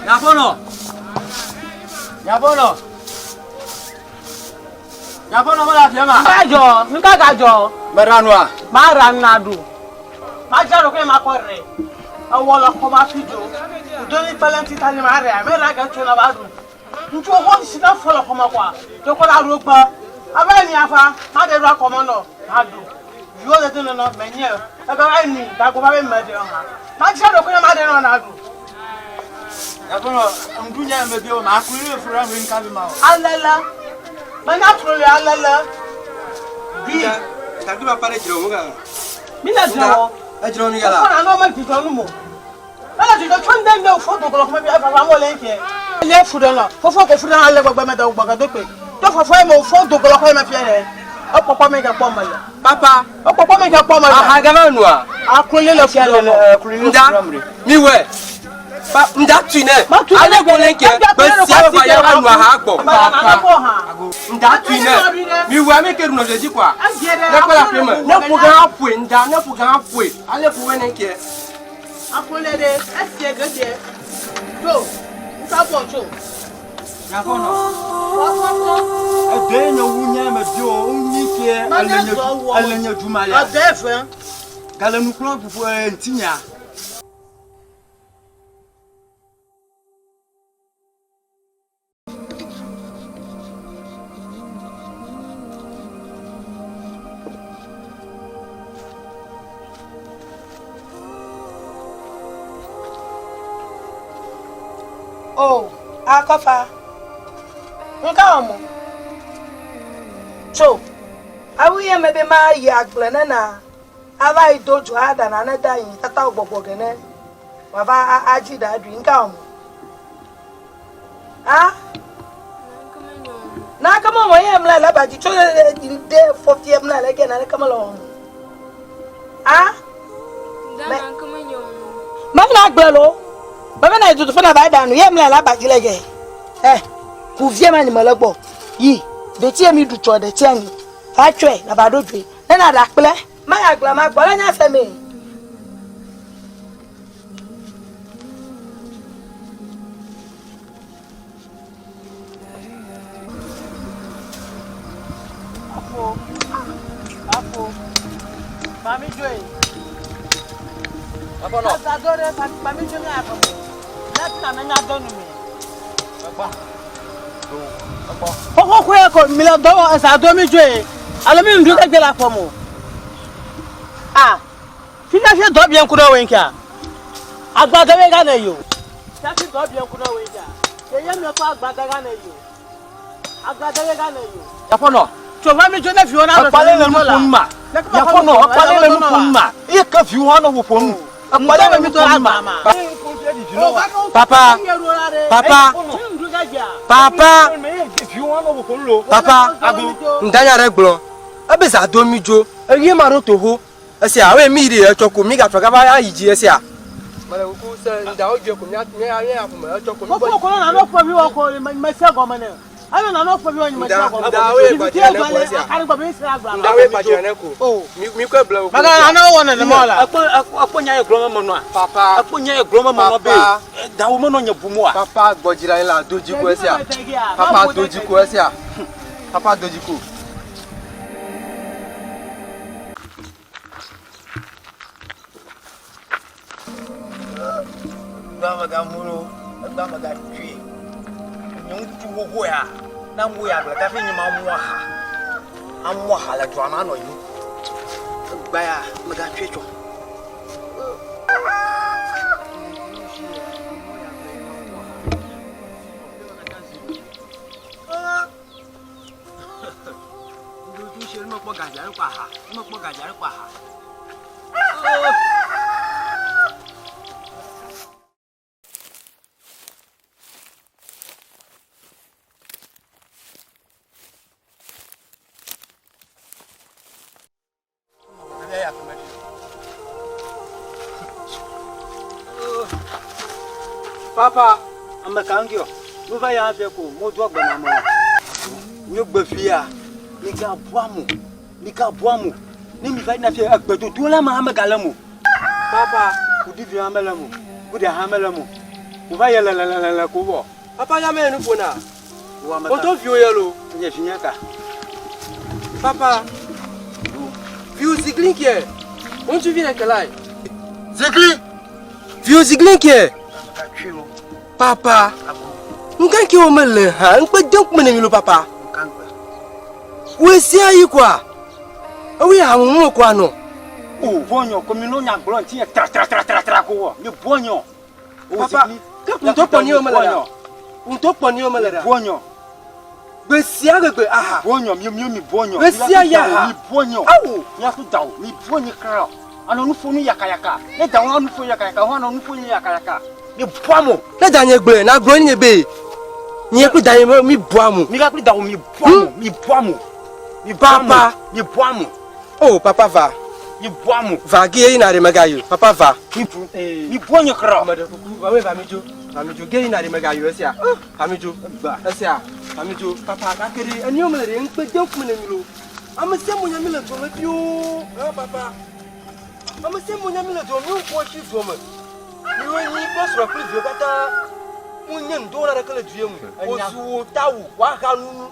Nyaƒenɔ! Nyaƒenɔ! Nyaƒenɔ mele afia ma? Nuka dzɔ? Nuka gadzɔ? Meɖa nua? Maɖa nu naɖu. Madzra ɖokuinye makɔ ɖe. Ewɔ le xɔ ma fi dzo. Ŋdɔ mi kpe le ŋuti ta nye maɖea. Meɖa ge tso na va ɖu. Ŋutsu xoxo si ne fɔ le xɔme kɔa, ɖeko la ɖo kpe. Eva yi mia fa, maɖe ɖo akɔme nɔ, maɖu. Viwo dede nɔnɔ, menye. Ebe va yi mi, gago va be meɖe hã. Madzra ɖokuinye maɖe nɔ naɖu. Aƒenɔ, ŋɖu nya me bio, ma kuli le fura ŋu nka bi ma o. Alele. Menya tro le alele. Bi. Tagbe ma pa ɖe dzre wo ga. Mi le dzre wo. Edzre mi ga la. Fofo na no me dzidzɔ nu mo. Ele dzidzɔ tso ŋde ŋde wòfɔ do gɔlɔ xɔme efa mo le ŋkɛ. Ele fu ɖe lɔ. Fofo ko fu ɖe ale gbegbe me de gbɔgɔ do kpe. To fofo ye me wòfɔ do gɔlɔ xɔme me fia ɖe. Ekpɔkpɔ me ke kpɔ me le. Papa. Ekpɔkpɔ me ke kpɔ me le. Aha gava nua. Akroli le fu ɖe lɔ. Nda. Mi wɛ. Pa nda tui ne. Ale ko le ŋkɛ. Be sia be ya va nua ha gbɔ. Nda tui ne. Mi wɛ ame ke ɖu nɔ dzi kɔa. Ne kpɔ la ƒe me. Ne ƒo gã ƒoe nda. Ne ƒo gã ƒoe. Ale ko wɛ ne ŋkɛ. Akroli ɖe esie geɖe. Tso. Nka bɔ tso. Nyaƒenɔ. Edɔe nye wu nye me bio ŋu ke ele nye ele nye duma ya. Edɔe ve. Gale nu kplɔ ƒoƒo ŋutinya. O, akɔfa. Nka wɔm o. Tso, awu ye me be ma yi agble ne na ava yi do dzo aɖa nane de anyi tata wo gbɔgbɔ ge ne wòava adzi ɖa aɖui. Ŋka wɔm? A? Naneke mewɔ ye mla le aba dzi tso ɖe fɔfia mla le ge naneke mele wɔm. A? Mevena agble lo. Mevena yi dudu fena va ɖa nu ye mla le aba dzi le ge. Eh, ku vie ma ni mele gbɔ. Yi, ɖeti ye mi ɖu tsɔ ɖeti anyi. Va tsɔe na va ɖo dzoe. Ne na ɖa kple. Ma ya gblɔ ma gbɔ le nya se me. Apo, apo, mami joe. Apo no. Azadore, mami joe mi apo. Láti na menya dɔnu mi. Ẹgbọ́. Xoxo koe ko mi le dɔ wɔ eza do mi dzoe. Alo mi ŋdu keke le afɔ mo. Ah, fifia fi dɔ biɛ ŋku ɖe woe ŋkia. Agbadɔ be gane yi o. Fifia fi dɔ biɛ ŋku ɖe woe ŋkia. Yeye mi kɔ agbadɔ gane yi o. Agbadɔ be gane yi o. Yaƒɔ nɔ. Tso va mi dzo ne viwo na nɔ Ekpale le nu ƒom ma. Yaƒɔ nɔ ekpale le nu ƒom ma. Eye ke viwo hã nɔ ƒoƒom. Ekpale le nu ƒom ma. Papa, papa, papa, papa, ŋdanya ɖe gblɔ. Ebe za do mi dzo. Eɣie ma ɖo toho. Esia, oye mi yi ɖe etsɔ ko mi gatrɔ gava ayi dzi esia. Mele kuku se ŋdawo dze ko mia mia mia ƒome etsɔ ko mi gbɔ. Koko ko na no ƒe vi wɔ ko me se gɔme ne. Alo na no ƒe vi wɔ me se gɔme. Ndawoe gbadze ne ko esia. Ndawoe gbadze ne ko. Mi mi kɔe ble wo. Maga na no wɔ ne mɔ la. Ekpɔ ekpɔ nya ye gblɔm me nɔa. Papa. Ekpɔ nya ye gblɔm me nɔ be. Dawo menɔ nye bum oa. Papa gbɔdzi la la do dzi ko esia. Papa do dzi ko esia. Papa do dzi ko. Egba megamu lo, egba megatsoe. Nye ŋutsu xoxo ya, ne amu ya gblɔ kafi nye mamu aha. Amu aha le dua me anɔ yim. Egba ya megatsoe tsɔ. Mekpɔ gadza ɖe kɔ aha. Mekpɔ gadza ɖe kɔ aha. Papa, ame ka ŋgɛ o? Nu va ya fia ko mo do agbe na me. Nye gbe fia, mi ga bu amu, mi ga bu amu. Ne mi va yina fia egbe dodo la me ame ga le mo. Papa, kuɖi vi ame le mo, kuɖi hã me le mo. Wo va ye le le le le ko vɔ. Papa ya me nu ƒona. Wo ame ka? Woto viwo ye lo. Nye vinye ka? Papa, viwo zigli ke. Ŋutsuvi ɖeke lae. Zigli. Viwo zigli ke. Papa, ŋka ke wo mele hã ŋkpe dem kume ne mi lo papa. Woe sia yi koa. Ewoe hamumu koa nɔ. O bɔnyɔ ko mi no nya gblɔ ŋuti tra tra tra tra tra ko wɔ. Mi bɔnyɔ. Papa, ke ŋutɔ kpɔ ni wo mele ɖa. Ŋutɔ kpɔ ni wo mele ɖa. Bɔnyɔ. Gbe sia gbegbe aha. Bɔnyɔ mi mi mi bɔnyɔ. Gbe sia ya aha. Mi bɔnyɔ. Awo. Mi aku da o. Mi bɔnyɔ kra. Anɔ nu ƒo nu yakayaka. Ne da wɔn nu ƒo yakayaka, wɔn anɔ nu ƒo nu yakayaka. Mi bɔ amo. Ne da nye gblɔe, na gblɔ nye be nye kple da nye mi bɔ amo. Mi kple da wo mi bɔ amo. Mi bɔ amo. Mi bɔ amo. Papa. Mi bɔ amo. Oh papa va. Mi bɔ amo. Va ge yina ɖe mega yi o. Papa va. Mi bu. Mi bɔ nye kra. Ame ɖe kuku va we va mi dzo. Va mi dzo ge yina ɖe mega yi o esia. Va mi dzo. Esia. Va mi dzo. Papa gake ɖe enu yome le ɖe ŋkpe dem ƒome ne mi lo. Ame sia ame nya mi le dome ƒio. Eh papa. Ame sia ame nya mi le dome. Mi ŋkɔ tsi dome. Mi wo nyi kple srɔ̃ kple viwo katã. Mo nye ŋdɔwɔla ɖeke le du ye me. Wozu wo ta wo woaha nunu.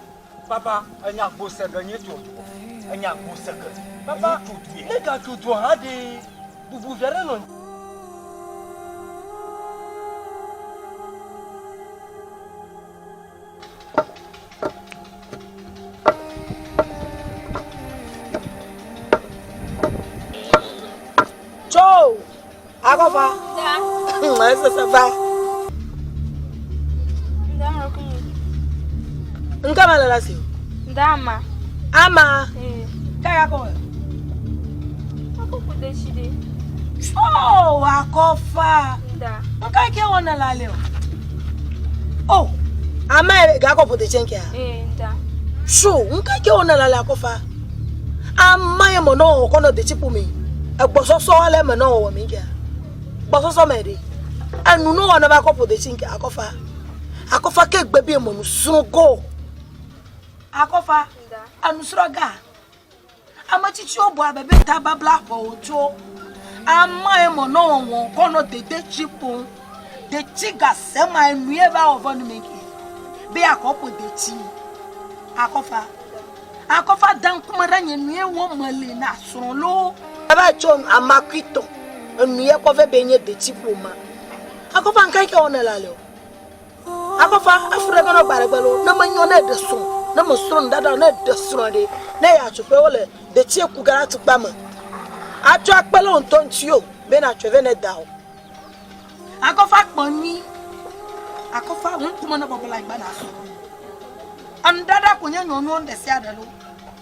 Papa. Enya gbosege nye tso du. Enya gbosege. Papa, ne gatso dua hã ɖe bubu vi aɖe nɔ. Tso, akɔfa. Esese va. Nka ma le la si o. Dama. Ama. Kaya kɔ. Akɔ ku de tsi ɖe. Oh, akɔfa. Nda. Nka ke wɔna la le o. Oh, ama yɛ ga kɔ ƒo de tsi nkea. Ee, nda. So, nka ke wɔna la le akɔfa. Ama yɛ mɔ nɔ kɔ nɔ de tsi ƒo mi. Egbɔsɔsɔ le me nɔ wɔwɔ mi nkea. Gbɔsɔsɔ me ɖe. Enu no wɔna va kɔ ƒo de tsi nkea akɔfa. Akɔfa ke gbe bi mɔ nu srɔ̃ go. Akɔfa. Enusrɔ̃ ga. Ame tsitsiwo bɔ abe be ta babla ƒe wotso. Ama ye mɔ nɔ wɔwɔ kɔ nɔ dede tsi ƒom. Detsi ga se ma enu ye va wɔ vɔ nu me ke. Be akɔ ƒo detsi. Akɔfa. Akɔfa da ŋkume ɖe nye nu ye wɔ me le na srɔ̃ lo. Eva tso amakui tɔ. Enu ye kɔ vɛ be nye detsi ƒo ma. Akɔfa ŋka ke wɔne la le o. Akɔfa afu ɖe gɔnɔ gba ɖe gbe lo. Ne menyɔ ne ɖe srɔ̃. Ne me srɔ̃ nuɖaɖa ne ɖe srɔ̃ ɖe. Ne ya tso ƒe wole detsi ku ga ɖe atukpa me. Atsɔ akpe le ŋutɔ ŋuti o. Be na tsɔe vɛ ne da o. Akɔfa kpɔ nyui. Akɔfa ŋkume ne bɔbɔ le anyigba na srɔ̃. Enuɖaɖa ko nye nyɔnuwo ɖe sia ɖe lo.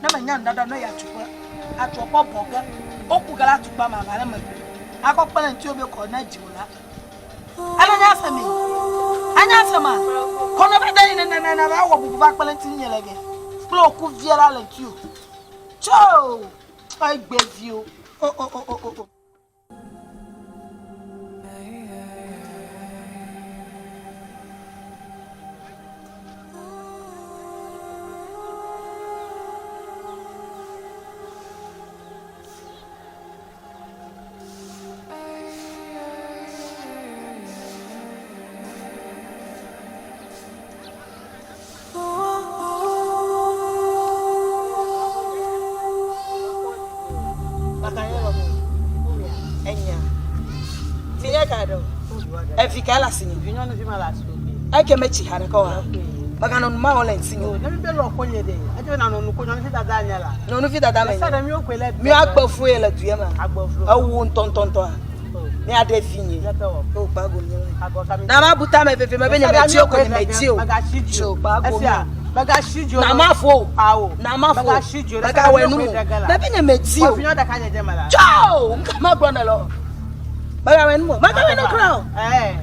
Ne menya nuɖaɖa ne ya tso ƒe atsɔ kpɔ bɔ ge. Woku ga ɖe atukpa me ava ɖe megbe. Akɔ kpe le ŋuti wo be kɔ ne dzi o la. Alo nya se mi. Anya se ma. Kɔ ne va de yi ne ne ne va wɔ bubu va kpe le ŋuti nye le ge. Kple oku vie la le ŋuti o. Tso! Egbe vi o. O o o o o o. Evi ka le asi nye? Eke metsi ha ɖeka oa? Meganɔ nu ma wɔm le ŋutinye o. Nyɔnuvi dada me nye. Míagbe fu ye le du ye me. Ewu ŋutɔŋutɔŋutɔa. Míaɖe vi nye. O gba go nye. Na ma bu tame veve me be nye metsi o ko nye metsi o. Tso gba go nye. Na ma fo. Na ma fo. Megawɔe nu mo. Me be nye metsi o. Tso! Ŋka ma gblɔ ne lɔ. Megawɔe nu mo. Megawɔe nu kura o.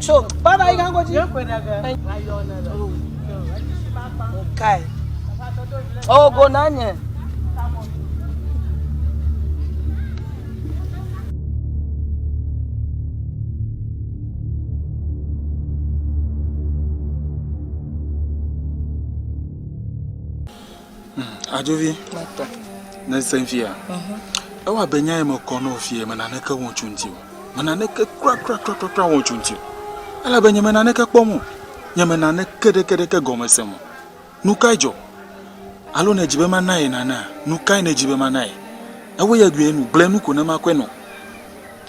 Tso! Baba yi gango dzi. Kai. Oh, go na nye. Adzovi, ne se fia. Ewa be nya ye me kɔ no fie me naneke wɔ tso ŋuti o. Me naneke kura kura kura kura wɔ tso ŋuti o. Elabe nye me naneke kpɔm o. Nye me naneke ɖeke ɖeke gɔme sem o. Nu kae dzɔ? Alo nèdi be mana ye nanea? Nu kae nèdi be mana ye? Ewoe ye gblɔe nu, gblɔe nu ko ne makɔe nɔ.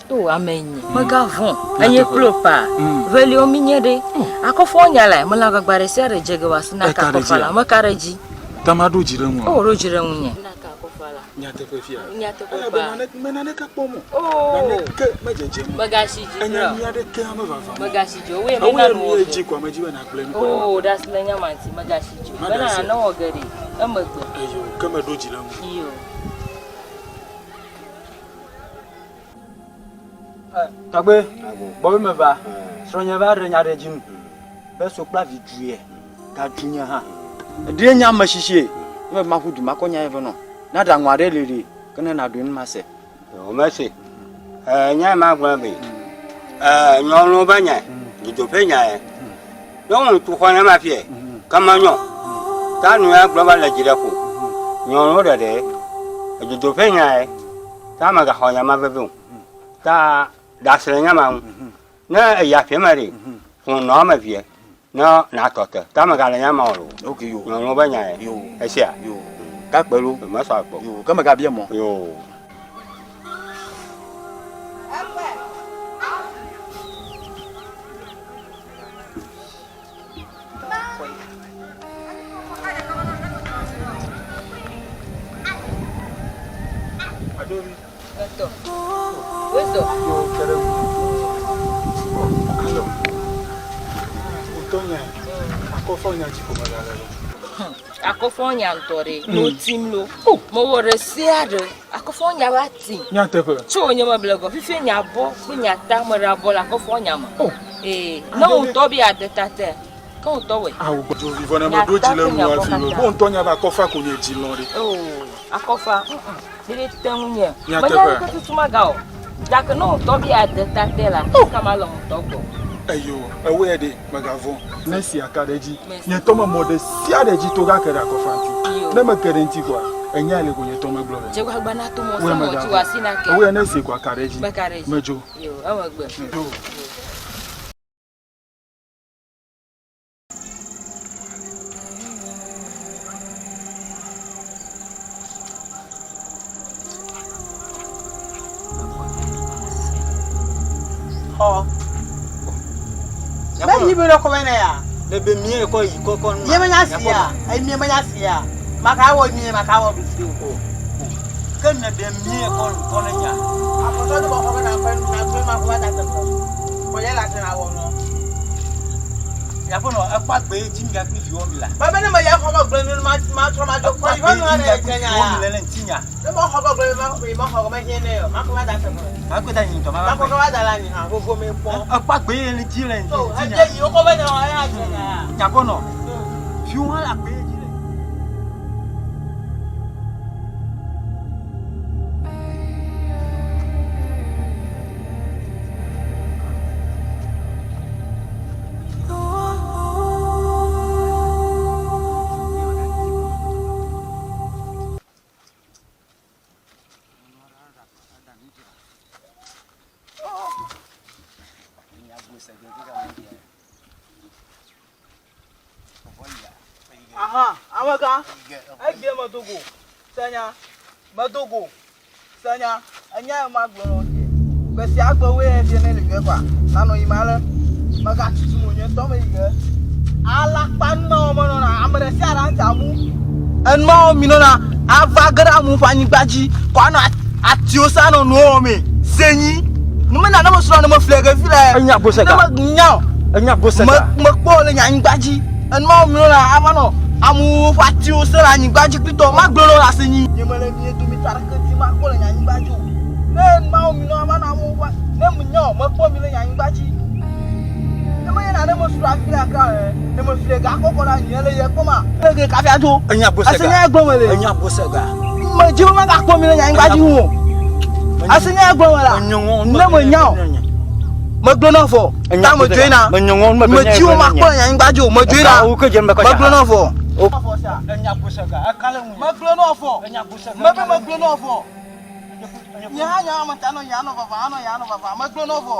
O ame nyi, mègavɔ̃ o. Enye kple paa. Veliwo minye ɖe. Akɔfɔ nya lae, mele agbagba ɖe sia ɖe dze ge wòasi naka akɔfa la. Meka ɖe edzi. Ta maɖo dzi ɖe ŋuwò. O, ɖo dzi ɖe ŋunye. Nyateƒe fia. Nyateƒe Elabe paa. nane, me naneke kpɔm o. Oo. Naneke medzedzem o. Mègasi dzi Enya kura o. nyui aɖeke hã mevavam o. Mègasi dzi o. Woe Ewoe mena nu nuwò ye ge. dzi ko ame dzi be nàgblɔe nu ko ne Oo, makpɔ. ɖe asi le nya ma ŋuti. Mègasi dzi o. Maɖe Bena asi o. nane wɔ geɖe emegbe. Eyo, ke meɖo dzi ɖe ŋuwò. Iyo. Tɔgbe, gbɔ be meva. Srɔ̃nye va ɖe nya ɖe dzi nu be sokpla vi dzu ye, gadzu nye hã. Eɖee nye ame tsitsie, ne maƒu du makɔ nya ye ve nɔ. Ne aɖaŋu aɖe li ɖi, ke ne nàɖoe nu mase. Womese. Ee, nya ma gblɔ be, ee, nyɔnuwo be nya, dzodoƒe nya ye. Ne ŋutsu xɔ ne ma fie, ke menyɔ. Ta nu ya gblɔ be le dzi ɖe ƒo. Nyɔnuwo ɖeɖe, dzodoƒe nya ye. Ta megaxɔ nya ma veve o. Ta ɖe asi le nya ma ŋu. Ne eyi aƒe me ɖe, ƒo nɔ eme vie ne nàtɔ te. Ta megale nya ma o. Ok, yo. Nyɔnuwo be nya ye. Yo. Esia. Yo. Gakpe lo. Mesɔ akpɔ. Yo, ke megabia mɔ. Yo. Etɔ. Wezɔ. Yo, kere. Alo. Utɔ nya. Akɔfa nya dzi ko megale lo. Akɔfa nya ŋutɔ ɖe. No tim lo. Mewɔ ɖe sia ɖe. Akɔfa nya va tim. Nyateƒe. Tso nye meble gɔ fifie nya bɔ kple nya ta meɖe abɔ le akɔfa nya me. Ee, ne wò ŋutɔ be yeade ta te. Ke wò ŋutɔ wɔe. Awu dzovi vɔ ne meɖo dzi le ŋu hafi lo. Bo ŋutɔ nya be akɔfa ko nye dzi lɔ̃ ɖe. Oo, akɔfa. Ɖeɖe te ŋu nye. Nyateƒe. Menya ɖeke tutu maga o. Gake ne wò ŋutɔ be yeade ta te la, ekema le wò ŋutɔ gbɔ. Eyo, ewɔe ɖe, mègavɔ̃. Ne si aka ɖe edzi. Nye ŋutɔ memɔ ɖe sia ɖe dzi to gake ɖe akɔfa ŋuti. Ne meke ɖe eŋuti koa, enyae le ko nye ŋutɔ megblɔ be. Dzegbagba na to mɔ Wòe se mɔ dzi mègavɔ̃. wò asi nake. Ewɔe ne esi ko aka ɖe edzi. Meka ɖe edzi. Medzo. Yo, emegbe. Yo. Xɔ. Ne yi be ɖe kɔme ne ya. Ne be mie kɔ yi kɔkɔ nu. Mie menya si ya. Eyi mie menya si ya. Maka wɔ mie maka wɔ ɖusi o. Ke ne be mie kɔ kɔ ne nya. Afɔtɔ ne bɔ xɔ be na ƒe na gbe ma kɔ va da teƒe. Kɔ ye la se na wɔ nɔ. Miaƒe nɔ ekpɔ agbe ye dzi mia kple viwo mi la. Bebe ne me ya xɔ be gble nu ma ma trɔ ma do kɔ yi be nu Ekpɔ agbe ne ye dzi mia dze kple nya viwo mi ya. le le ŋutinya. Ne me xɔ be gble ma ma xɔ me hie ne yo. Ma kɔ va da teƒe. Ma kɔ da nyi ŋutɔ ma Ma va kɔ kpɔe. va da la nyi hã vovo me kpɔ. Ekpɔ agbe ye le dzi le So ŋutinya. edze yi wo kɔ be ne wɔ ya dze nya ya. Miaƒe nɔ viwo hã le agbe ye dzi le. Aha, amegã, egbe medo go, senya, medo go, senya, enya ye magblɔ nɔ ke. Gbe sia gbe woe ye ne le yɔe kɔa, nanɔ yi ma le, megatutu mo nye ŋutɔ me yi ge. Alakpa numawo menɔna, ame ɖe sia ɖe adze amu. Enumawo mi nɔna ava ge ɖe amewo ƒe anyigba dzi kɔ anɔ atiwo sa nɔ nuwo wɔmee. Senyi. Numena ne mesrɔ̃ ne mefli ge fi le. Enya gosega. Ne menya o. Enya gosega. Me mekpɔ le nye anyigba dzi. Enumawo mi nɔna ava nɔ amewo ƒe atiwo se le anyigba dzi kplitɔ. Magblɔ na wo le asenyi. Nye mele mie dometɔ aɖeke dim akpɔ le nye anyigba dzi o. Ne enumawo mi nɔna ava nɔ amewo ƒe ne menya o mekpɔ mi le nye anyigba dzi. Ne menye nane mesrɔ̃ hafi la ka ɛ, ne mefli ga kɔkɔ ɖe anyi ele ye kpɔ ma. Ne ge kafi adzo. Enya gosega. Ase nye gblɔ me le. Enya gosega. Me dzi be magakpɔ mi le nye anyigba dzi ŋu o. Ase nye gblɔ me la. Ne menya o. Megblɔ na vɔ. Ta me dzoe na. Me dzi wo makpɔ le nye anyigba dzi o. Me dzoe na. Megblɔ na vɔ. Enya gosega. Ekale ŋu. Megblɔ na vɔ. Enya gosega. Mebe megblɔ na vɔ. Nye hã nye ame ta nɔ ya nɔ vava anɔ ya nɔ vava. Megblɔ na vɔ.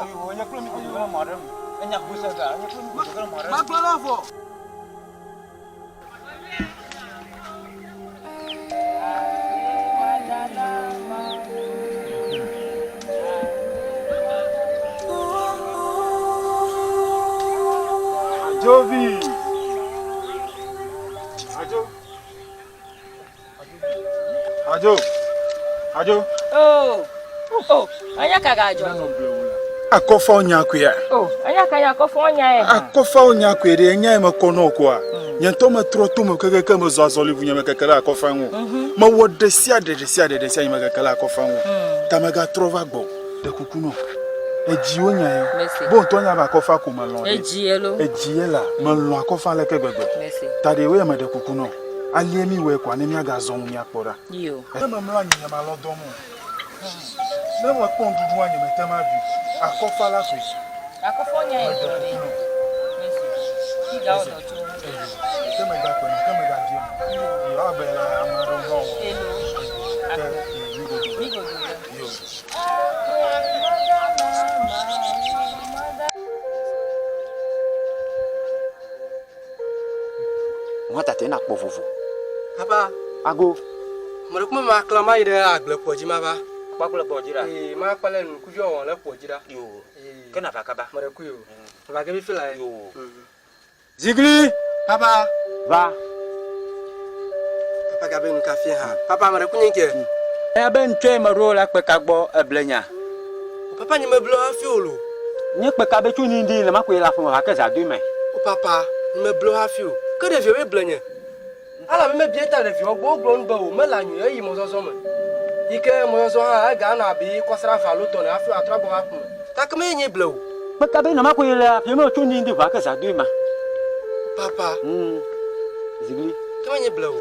Megblɔ na vɔ. Ajovi. Ajo. Ajo. Ajo. Oh. Oh, anya ka ga ajo. Akɔfa nya kuya. Oh, anya ka nya akɔfa nya ye. Akɔfa nya kuya ɖe enya ye mekɔ nɔ koa. Nye ŋutɔ metrɔ to me kekeke mezɔ azɔli ʋu nye me keke ɖe akɔfa ŋu. Mewɔ ɖe sia ɖe ɖe sia ɖe ɖe sia nye me keke ɖe akɔfa ŋu. Ta megatrɔ va gbɔ ɖe kuku nɔ. Edzi wo nya ye. Bo ŋutɔ nya be akɔfa ko melɔ̃ ɖe. Edzi ye lo. Edzi ye la melɔ̃ akɔfa leke gbegbe. Ta ɖe wo ya meɖe kuku nɔ. Alie mi wɔe koa ne miagazɔ ŋu miakpɔ ɖa. Yo. Ne memlɔ anyi nye malɔ dɔm o. Ne mekpɔ nuɖuɖua nye mete ma ɖui. Akɔfa la koe. Akɔfa nya ye dɔ ɖe. Iga wɔ dɔ tso. Ke megakpe me, ke megabiam. Yo abe la ame aɖewo hã wɔ. Elo. Ke migodo. Migodo. Yo. Ŋua tate na kpɔ vovo. Papa. Ago. Ame ɖe kuma ma kla ma yi ɖe agble kpɔ dzi ma va. Kpɔ agble kpɔ dzi ɖa. Ee, ma kpɔ le nukuvi wɔwɔ le kpɔ dzi ɖa. Yo. Ke na va kaba. Ame ɖe kui o. Va ke fifi la. Yo. Zigli. Papa. Va. Papa gabe nu kafi hã. Papa ame ɖe ku nye ke. Eya be ŋtsɔe me ɖo la kpe ka gbɔ eble nya. Papa nye me ble hafi o lo. Nye kpe ka be tso nindi le ma koe le aƒeme va ke za doe me. O papa. Nye meble wo hafi o. Ke ɖeviawoe ble nye. Elabe mebia ta ɖeviawo gbɔ, wogblɔ nu be o, mele anyi o, eyi mɔzɔzɔ me. Yi ke mɔzɔzɔ hã, ega anɔ abe kɔsiɖa eve alo tɔ̃ ene hafi wòatrɔ agbɔ va aƒeme. Gake menye nyee ble o. Meka be nama koe le aƒea me tso ŋdi ŋdi ʋua ke zã doe ma. Papa. Zigli. Ke menye ble o.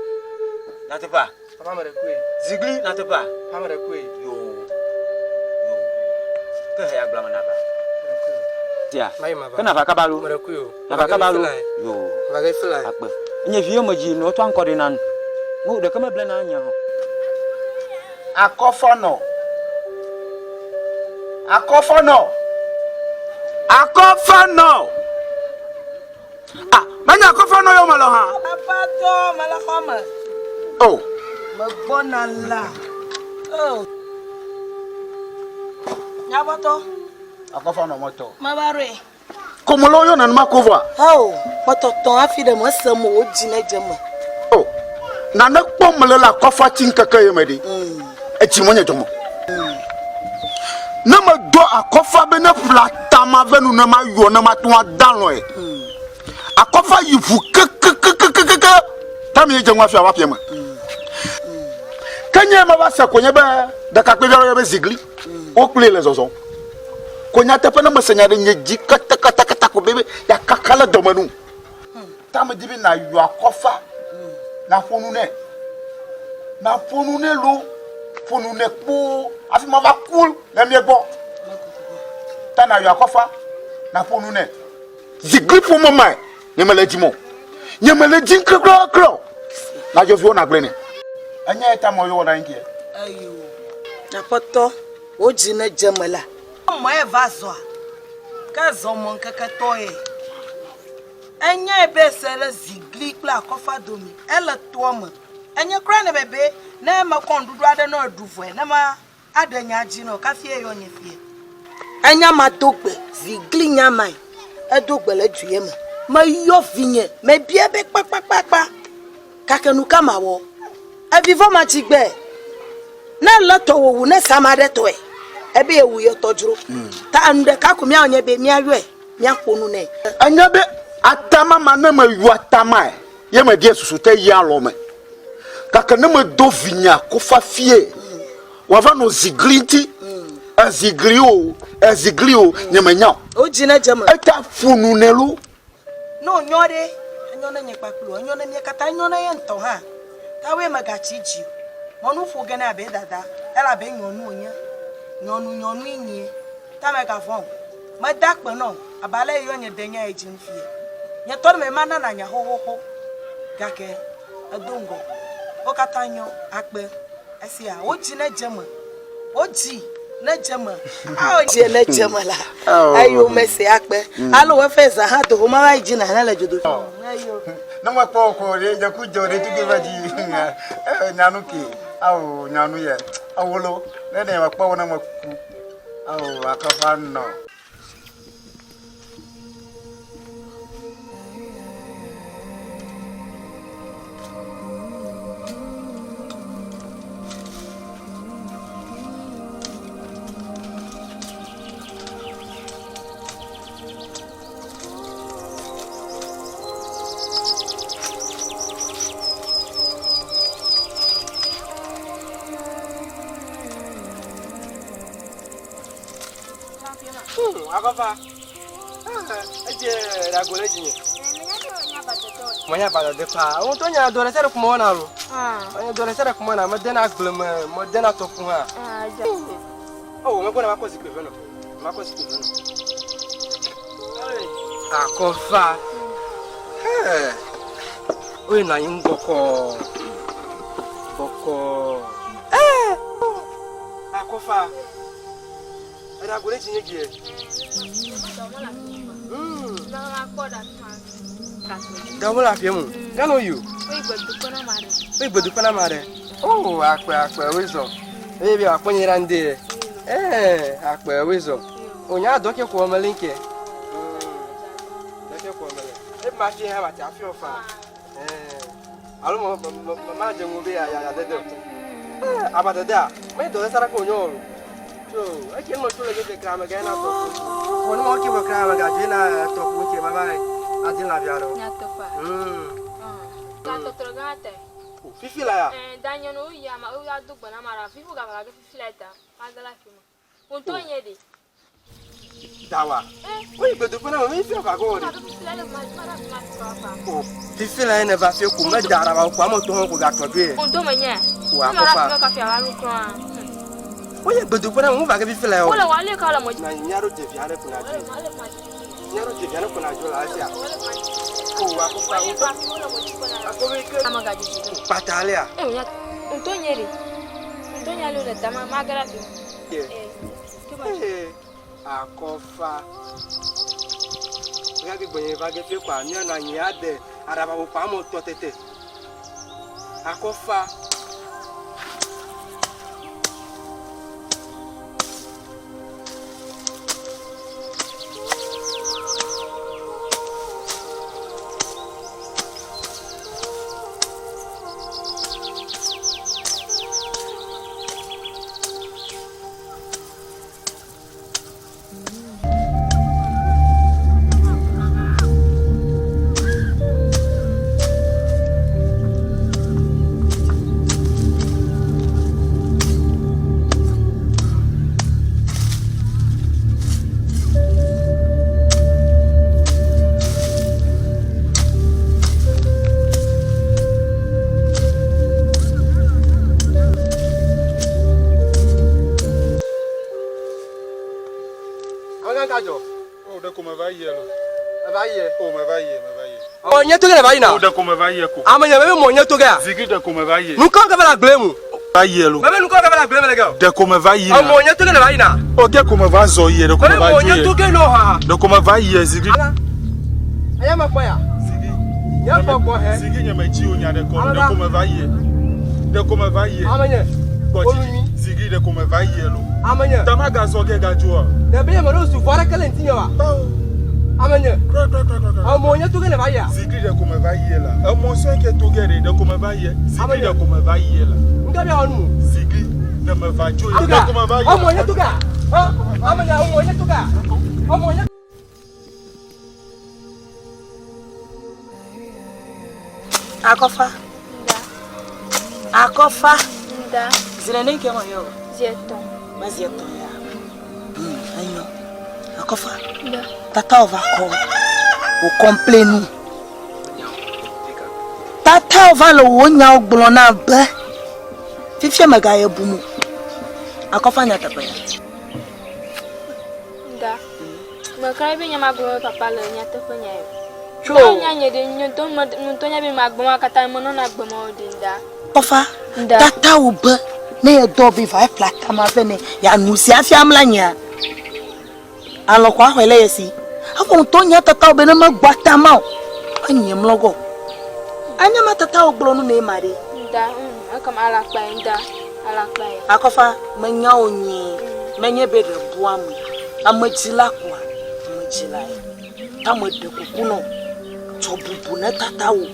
Nyateƒea? Papa me ɖe koe. Zigli nyateƒea? Papa me ɖe koe. Yo. Yo. Ke he agblɔ me nava. Tia. Ke nava kaba lo. Me ɖe koe o. Nava kaba lo. Yo. Nava ke fila. Akpe. Nye viwo me dzi nɔ tɔ ŋkɔ ɖe na nu. Mo ɖeke me ble na nye hã. Akɔfɔnɔ. Akɔfɔnɔ. Akɔfɔnɔ. Ah, menye akɔfɔnɔ yɔ me le hã. Aƒetɔ, mele xɔ me. Oh. Megbɔna la. Oh. Nyaƒetɔ. Akɔfɔnɔ metɔ. Meva ɖoe. Komolo yɔ nenema ko vɔa? Ao, metɔtɔ hafi ɖe mese mo wò dzi nedze eme. O, nane kpɔm mele le akɔfa ti ŋkeke ye me ɖi. Edzi menye dzɔme. Ne medɔ akɔfa be ne ƒle atama ve nu ne mayɔ ne mate ŋu ada alɔe. Akɔfa yi ʋu kekekekekeke tami ye dze ŋu hafi ava ƒia me. Ke nye meva se ko nye be ɖekakpuivi aɖe be zigli. Wo kplii le zɔzɔm. Ko nyateƒe ne mese nya ɖe nye dzi katakatakata ko be yeakaka le dɔme nu. Ta medi be nàyɔ akɔfa, nàƒo nu nɛ. Nàƒo nu nɛ lo, ƒo nu nɛ kpoo hafi mava ku le mia gbɔ. Ta nàyɔ akɔfa, nàƒo nu nɛ. Zigli ƒome mae nye mele edim o. Nye mele edim krakrakra o. Nadzɔ viwò nàgblɔe nɛ. Enye ta mɔ yewɔ na ŋkeɛ. Eyo, Aƒetɔ, wò dzi nedze eme la. Mɔe va zɔa, ke zɔ mɔ ŋkeke tɔe. Enyae be se le zigli kple akɔfa dome. Ele toa me. Enye kura nɛ be ne mekɔ nuɖuɖu aɖe nɔ eɖu vɔe, ne ma aɖe nya dzi nɔ kafi eyɔ nye fie. Enya ma do gbe zigli nya mae. Edo gbe le du ye me. Meyɔ vinye, mebia be kpakpakpakpa. Gake nu ka mawɔ? Evivɔ ma tsi gbe. Ne elé tɔwò wu ne sama ɖe tɔe, ebe yewu ye tɔ dzro. Ta enu ɖeka ko míawɔ nye be míayɔe, míaƒo nu nɛ. Enya be atama ma ne meyɔ atamae ye meɖia susu te yia alɔ me. Gake ne medo vinye akɔfa fie, wòava nɔ zigli ŋuti. Ezigli o, ezigli o, nye menya o. Wodzi ne dze eme. Eta ƒo nu nɛ lo. Ne wònyɔ ɖe, enyo ne nye kpakple wò, enyo ne mía katã, enyo ne ye ŋutɔ hã. Tawòe megatsi dzi o. Mɔ nu ƒo ge nɛ abe dada, elabe nyɔnu wònye. Nyɔnu nyɔnui nyie. Ta mègavɔ̃ o. Meda akpe nɔ wò abe ale yeyɔ nye denya yi dzi ŋu fie. Nye tɔ ɖe mema na nànya xoxoxo. Gake edo ŋgɔ. Wo katã nyɔ akpe. Esia, wò dzi nedze eme. Wò dzi nedze eme. Ao dzi nedze eme la. Eyo mese akpe. Alo efe zã hã do ma va yi dzi na ne le dzodoƒe. Eyo. Ne mekpɔ ko ɖe dze ku dze ɖe tutu va dzi. Nyanu ke. Ao nyanu ye. Awolo. Ne ne mekpɔ wo ne meku. Ao akɔfa nɔ. Akɔfa. Edze ɖago le dzinye. Menya badede paa. Wo ŋutɔ nya dɔ ɖe sia ɖe ko mewɔna lo. Menye dɔ ɖe sia ɖe ko mewɔna. Medena agble me, medena tɔku hã. Oh, megbɔna makɔ zikpui ve nɔ. Makɔ zikpui ve nɔ. Akɔfa. Oye nɔ anyi ŋu bɔkɔɔ. Bɔkɔɔ. Akɔfa. Eɖa go ɖe dzi nye gie. Gawo le aƒea mu. Gano yi o. Oyi gbedoƒe na ame aɖe. Oh, akpe akpe woe zɔ. Eye bi akpɔ nye ɖa ŋde ye. Eh, akpe woe zɔ. O nya dɔ ke kɔ me linke. Dɔ ke kɔ me le. E ma fi ha ma ti afi ofa. Eh. Alo mo mo ma je ŋu be ya ya dede. Eh, aba dede a. Me dɔ sara ko nyo o. So, eke mo tso le ke kra me ga na tɔ. Ko no mo ke mo kra me ga je na tɔ ko ke ma ba. Adi lãvi aɖewo. Nyateƒea? Ta tɔtrɔ gã te. Fifi la ya? Ɛɛ, da nye no woyi ama woya do gbe na ama ɖa. Fifi gava ge fifi la ta. Mage le afi ma. Ŋutɔ nye ɖe. Dawa. Woyi gbedoƒe na me fifi va go ɖe. O, fifi la ne va fi ko me da ɖa va ko ame to hã ko gatrɔ dzoe. Ŋutɔ me nye. O akɔfa. Woyi gbedoƒe na me va ge fifi la ya o. Wole wa le ka le mo. Na nya ɖo ɖevi aɖe ko na dzoe. Nya ɖo ɖevi aɖe ko na dzo le asia. O akɔfa. Kpata alea. Ŋutɔ nye ɖe. Ŋutɔ nye ale le tama ma ge ɖe afi. Ee, akɔfa. Míaƒe gbɔnye va ge fie kɔa, míanɔ anyi ade aɖabaƒoƒo ame etɔ̃ tete. Akɔfa. Amegã ka dzɔ? O, ɖeko meva yie lo. Eva yie? O, meva yie, meva yie. Mɔ nye to ge le va yina? O, ɖeko meva yie ko. Ame nye mebe mɔ nye to gea? Zigli ɖeko meva yie. Nukɔ ke va le agble mu? Va yie lo. Mebe nukɔ ke va le agble me le ge o? Ɖeko meva yina. Emɔ nye to ge le va yina? O, ge ko meva zɔ yie, ɖeko Mebe meva mɔ dzo nye yie. to ge nɔ ha. Ɖeko meva yie, Zigli. Ala. Eya me kpɔ ya. Zigli. Nye gbɔgbɔ he. Zigli nye metsi o nya ɖeko. Amegã. Ɖeko meva yie. Ɖeko meva yie. Ame nye. Gbɔ Olu dzi. nyui. Zigli ɖeko meva yie lo. Ame nye. Ta magazɔ ge gadzoa. Ɖe be nye meɖo su vɔ aɖeke le ŋutinye oa? Bawo. Ame nye. Kura, kura, kura, kura, kura. Emɔ nye to ge le va yia? Zigli ɖeko meva yie la. Emɔ sɔe ke to ge ɖe ɖeko meva yie. Ame Zigli nye. ɖeko meva yie la. Ŋke bia wɔ nu. Zigli ne meva dzo ye. To gea? Ɖeko meva yie. Emɔ nye to gea? Hã? Ame nye, emɔ nye to gea? Emɔ nye. Akɔfa. Nda. Akɔfa. Nda. Zi nene ke me yɔ. Zi etɔ̃. Me zi etɔ̃ ya. Enyo. Akɔfa. Nda. Tata va kɔ. Wò complain nu. Tata va le wò nyawo gblɔ na be fifia megaye bum o. Akɔfa nyateƒe ya. Nda. Meka be nye magblɔ be papa le nyateƒe nya ye. Tso. Nya nye ɖe nye ŋutɔ me ŋutɔ nya be magblɔ ma katã menɔna agbe me o ɖe nda. Akɔfa. Nda. Tata wò be ne yedɔ be va eƒle atama vɛ ne yeanu si hafi amlɔ anyia. Alɔ kɔ axɔe le ye si. Eƒe ŋutɔ nya tata wò be ne megbɔ atama o, enye mlɔ gɔ. Anya ma tata wò gblɔ nu mee ma ɖe. Nda, ekema alakpa ye nda, alakpa ye. Akɔfa, menya wò nyuie. Menye be ɖe bua ame. Ame dzila koa, ame dzila ye. Ta meɖe kuku nɔ tsɔ bubu ne tata wò.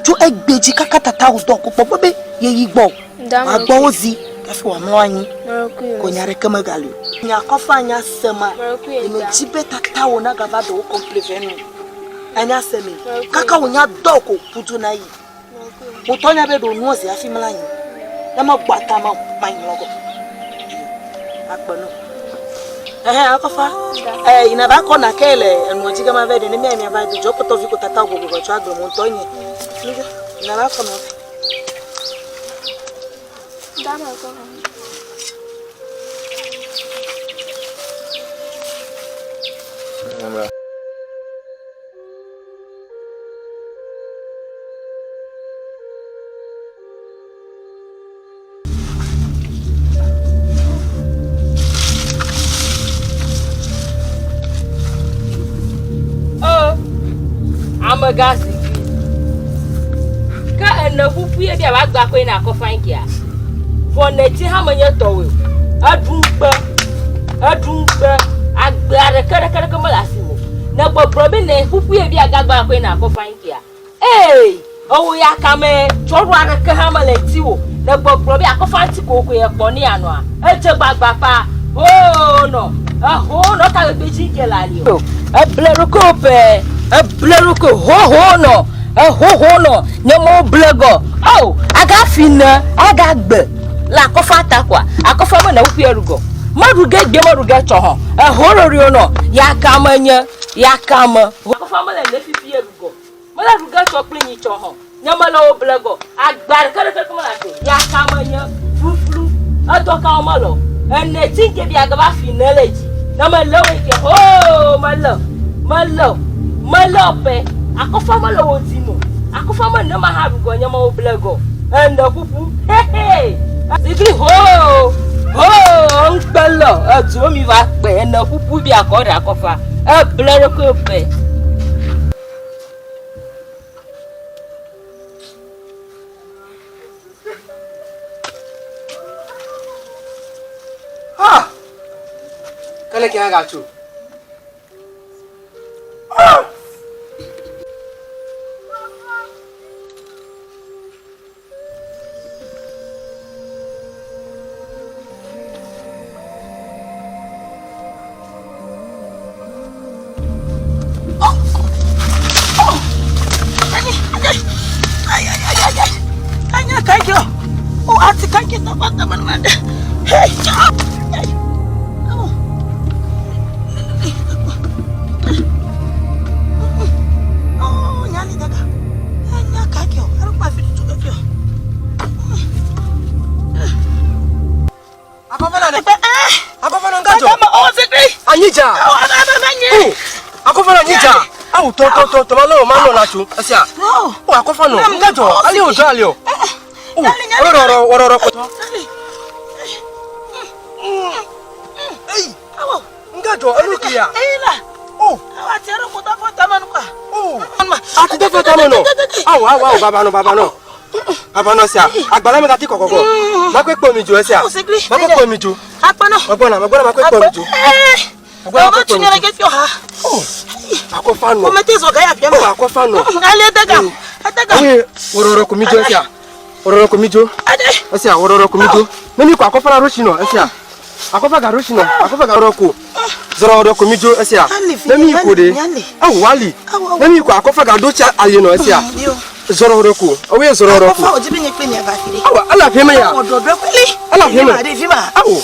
Tso egbe dzi kaka tata wò dɔ ko kpɔ be yeyi gbɔ. Wòagbɔ wo zi hafi wòamlɔ anyi. Ko nya ɖeke megali o. Nya akɔfa nya sema. Nye medzi be tata wò nagava ɖe wo kɔmple vɛ nu. Anya se me. Kaka wò nya dɔ ko ƒudu na yi. Wòtɔ nya be ɖo nuɔ zi hafi mlɔ anyi. Ne megbɔ atama o, manyi mlɔ gɔ. Akpe no. Ehe, akɔfa. Eh, yina va kɔ nake le enua dzi gama vɛ ɖe ne mía mía va do dzɔ kpɔtɔ vi ko tata gbogbo tsɔ agble mo ŋutɔ nye. Nudzɔ, yina va kɔ nɔ. Dama kɔ nɔ. Amegã zikpui. Ke ene ƒuƒu ye bia va gba koe na akɔfa ŋkia. Vɔ neti hã menye tɔwòe o. Eɖu ŋukpe, eɖu ŋukpe. Agbe aɖeke ɖeke ɖeke mele asiwò o. Ne gbɔgblɔ be ne ƒuƒu ye bia gagba koe na akɔfa ŋkia. Ee, ewò ya kame tsɔɖu aɖeke hã mele ŋutiwò o. Ne gbɔgblɔ be akɔfa ŋuti kokoko ye kpɔ ne yeanɔa, edze gbagba kpa. Hoo nɔ, ehoo nɔ ka gbegbe dzi ŋke le ali o. Eble ɖokuiwò pɛɛ. Eble ɖokui hoho nɔ, ehoho nɔ, nye mo ble gɔ. Oh, aga fi ne, aga gbe. Le akɔfa ta kwa, akɔfa me ne wukui eɖu gɔ. Meɖu ge gbe, meɖu ge tsɔ hɔn. Eho ɖoɖoe nɔ, ya kame nye, ya kame. Akɔfa mele ne fifi eɖu gɔ. Mele ɖu ge tsɔ kple nyi tsɔ hɔn. Nye mele wo ble gɔ. Agba ɖeke ɖeke ke mele ato. Ya kame nye fluflu. Edɔ ka wo mele o. Ene ti nke bia ge va fi ne le dzi. Ne mele wo ke hoo mele mele mele pe. Akɔfa mele wo di mo. Akɔfa me ne ma ha ɖu gɔ nye me wo ble gɔ. Ene ƒuƒu hehe. Zigli hoo hoo ŋkpe lɔ edu mi va kpe ene ƒuƒu bia kɔ ɖe akɔfa. Eble ɖokui pe. Ah! Kele ke aga tso. Ah! Anyija. Oh, akɔfana anyija. Awu tɔ tɔ tɔ tɔ ma lɔ ma lɔ la tso. Esia. Oh, akɔfana. Nkadzɔ. Ali o jɔ ali o. Oh, wɔrɔrɔ wɔrɔrɔ kɔtɔ. Eyi. Nkadzɔ elu kia. Oh. Oh. Ati tɛ fɔ tame nɔ. Awu awu awu baba nɔ baba nɔ. Baba nɔ sia. Agbalẽ me gati kɔkɔkɔ. Makpe kpɔ mi dzo esia. Makpe kpɔ mi dzo. Megbɔna megbɔna makpe kpɔ mi dzo. Megbɔna makpe kpɔ mi dzo. Oh. Akɔfa nɔ. Oh akɔfa nɔ. Oye wɔrɔrɔ ko mi dzo esia. Wɔrɔrɔ ko mi dzo. Esia wɔrɔrɔ ko mi dzo. Ne mi ko akɔfa la ɖo si nɔ esia. Akɔfa ga ɖo si nɔ. Akɔfa ga ɖo ko. Zɔrɔ ko mi dzo esia. Ne mi ko ɖe. Awu ali. Ne mi ko akɔfa ga ɖo tsia ali nɔ esia. Zɔrɔ ko. Oye zɔrɔ ko. Awa ala aƒe me ya. Ala aƒe me. Awo.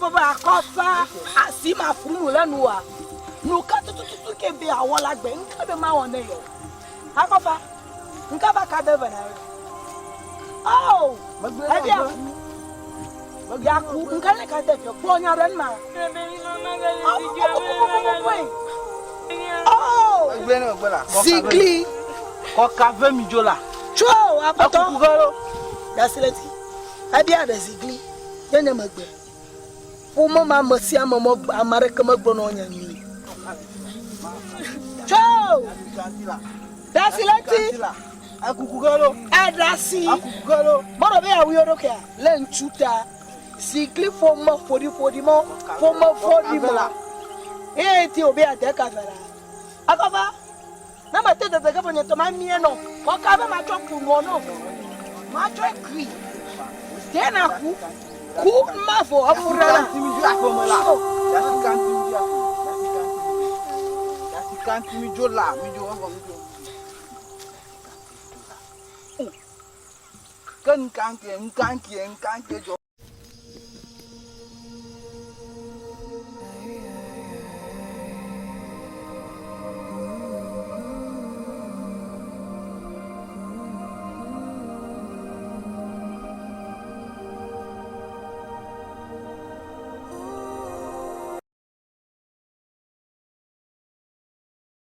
Akɔfa asi ma fu nu le nua. Nu ka tututu ke be awɔ la gbe nka be ma wɔ ne yɔ. Akɔfa nka ba ka de ve na yɔ. Oh, ebi aku. Yaku nka le ka de fio kpɔ nya ɖe ma. Oh, zigli. Kɔka ve mi dzo la. Tso aƒetɔ. Dasileti. Ebia ɖe zigli. Nye nye megbe. Ƒome ma ame sia ame me ame aɖeke megblɔ na wo nya nyui. Tso! Dasileti. Eɖasi. Mɔɖɔ be yeawu yewo ɖokuia le ŋutsu ta. Zigli ƒome ƒoɖiƒoɖi mɔ ƒome vɔɖi mɔ. Eye ti wòbe yeade ka ve la. Akɔfa. Ne mete dede ge vɔ nye tɔ ma mie nɔ. Kɔka be matsɔ ku nɔ nɔ. Matsɔe kui. Ɖe na ku. Ku ma vɔ efu ɖe la. Ke nkankie nkankie nkankie dzɔ.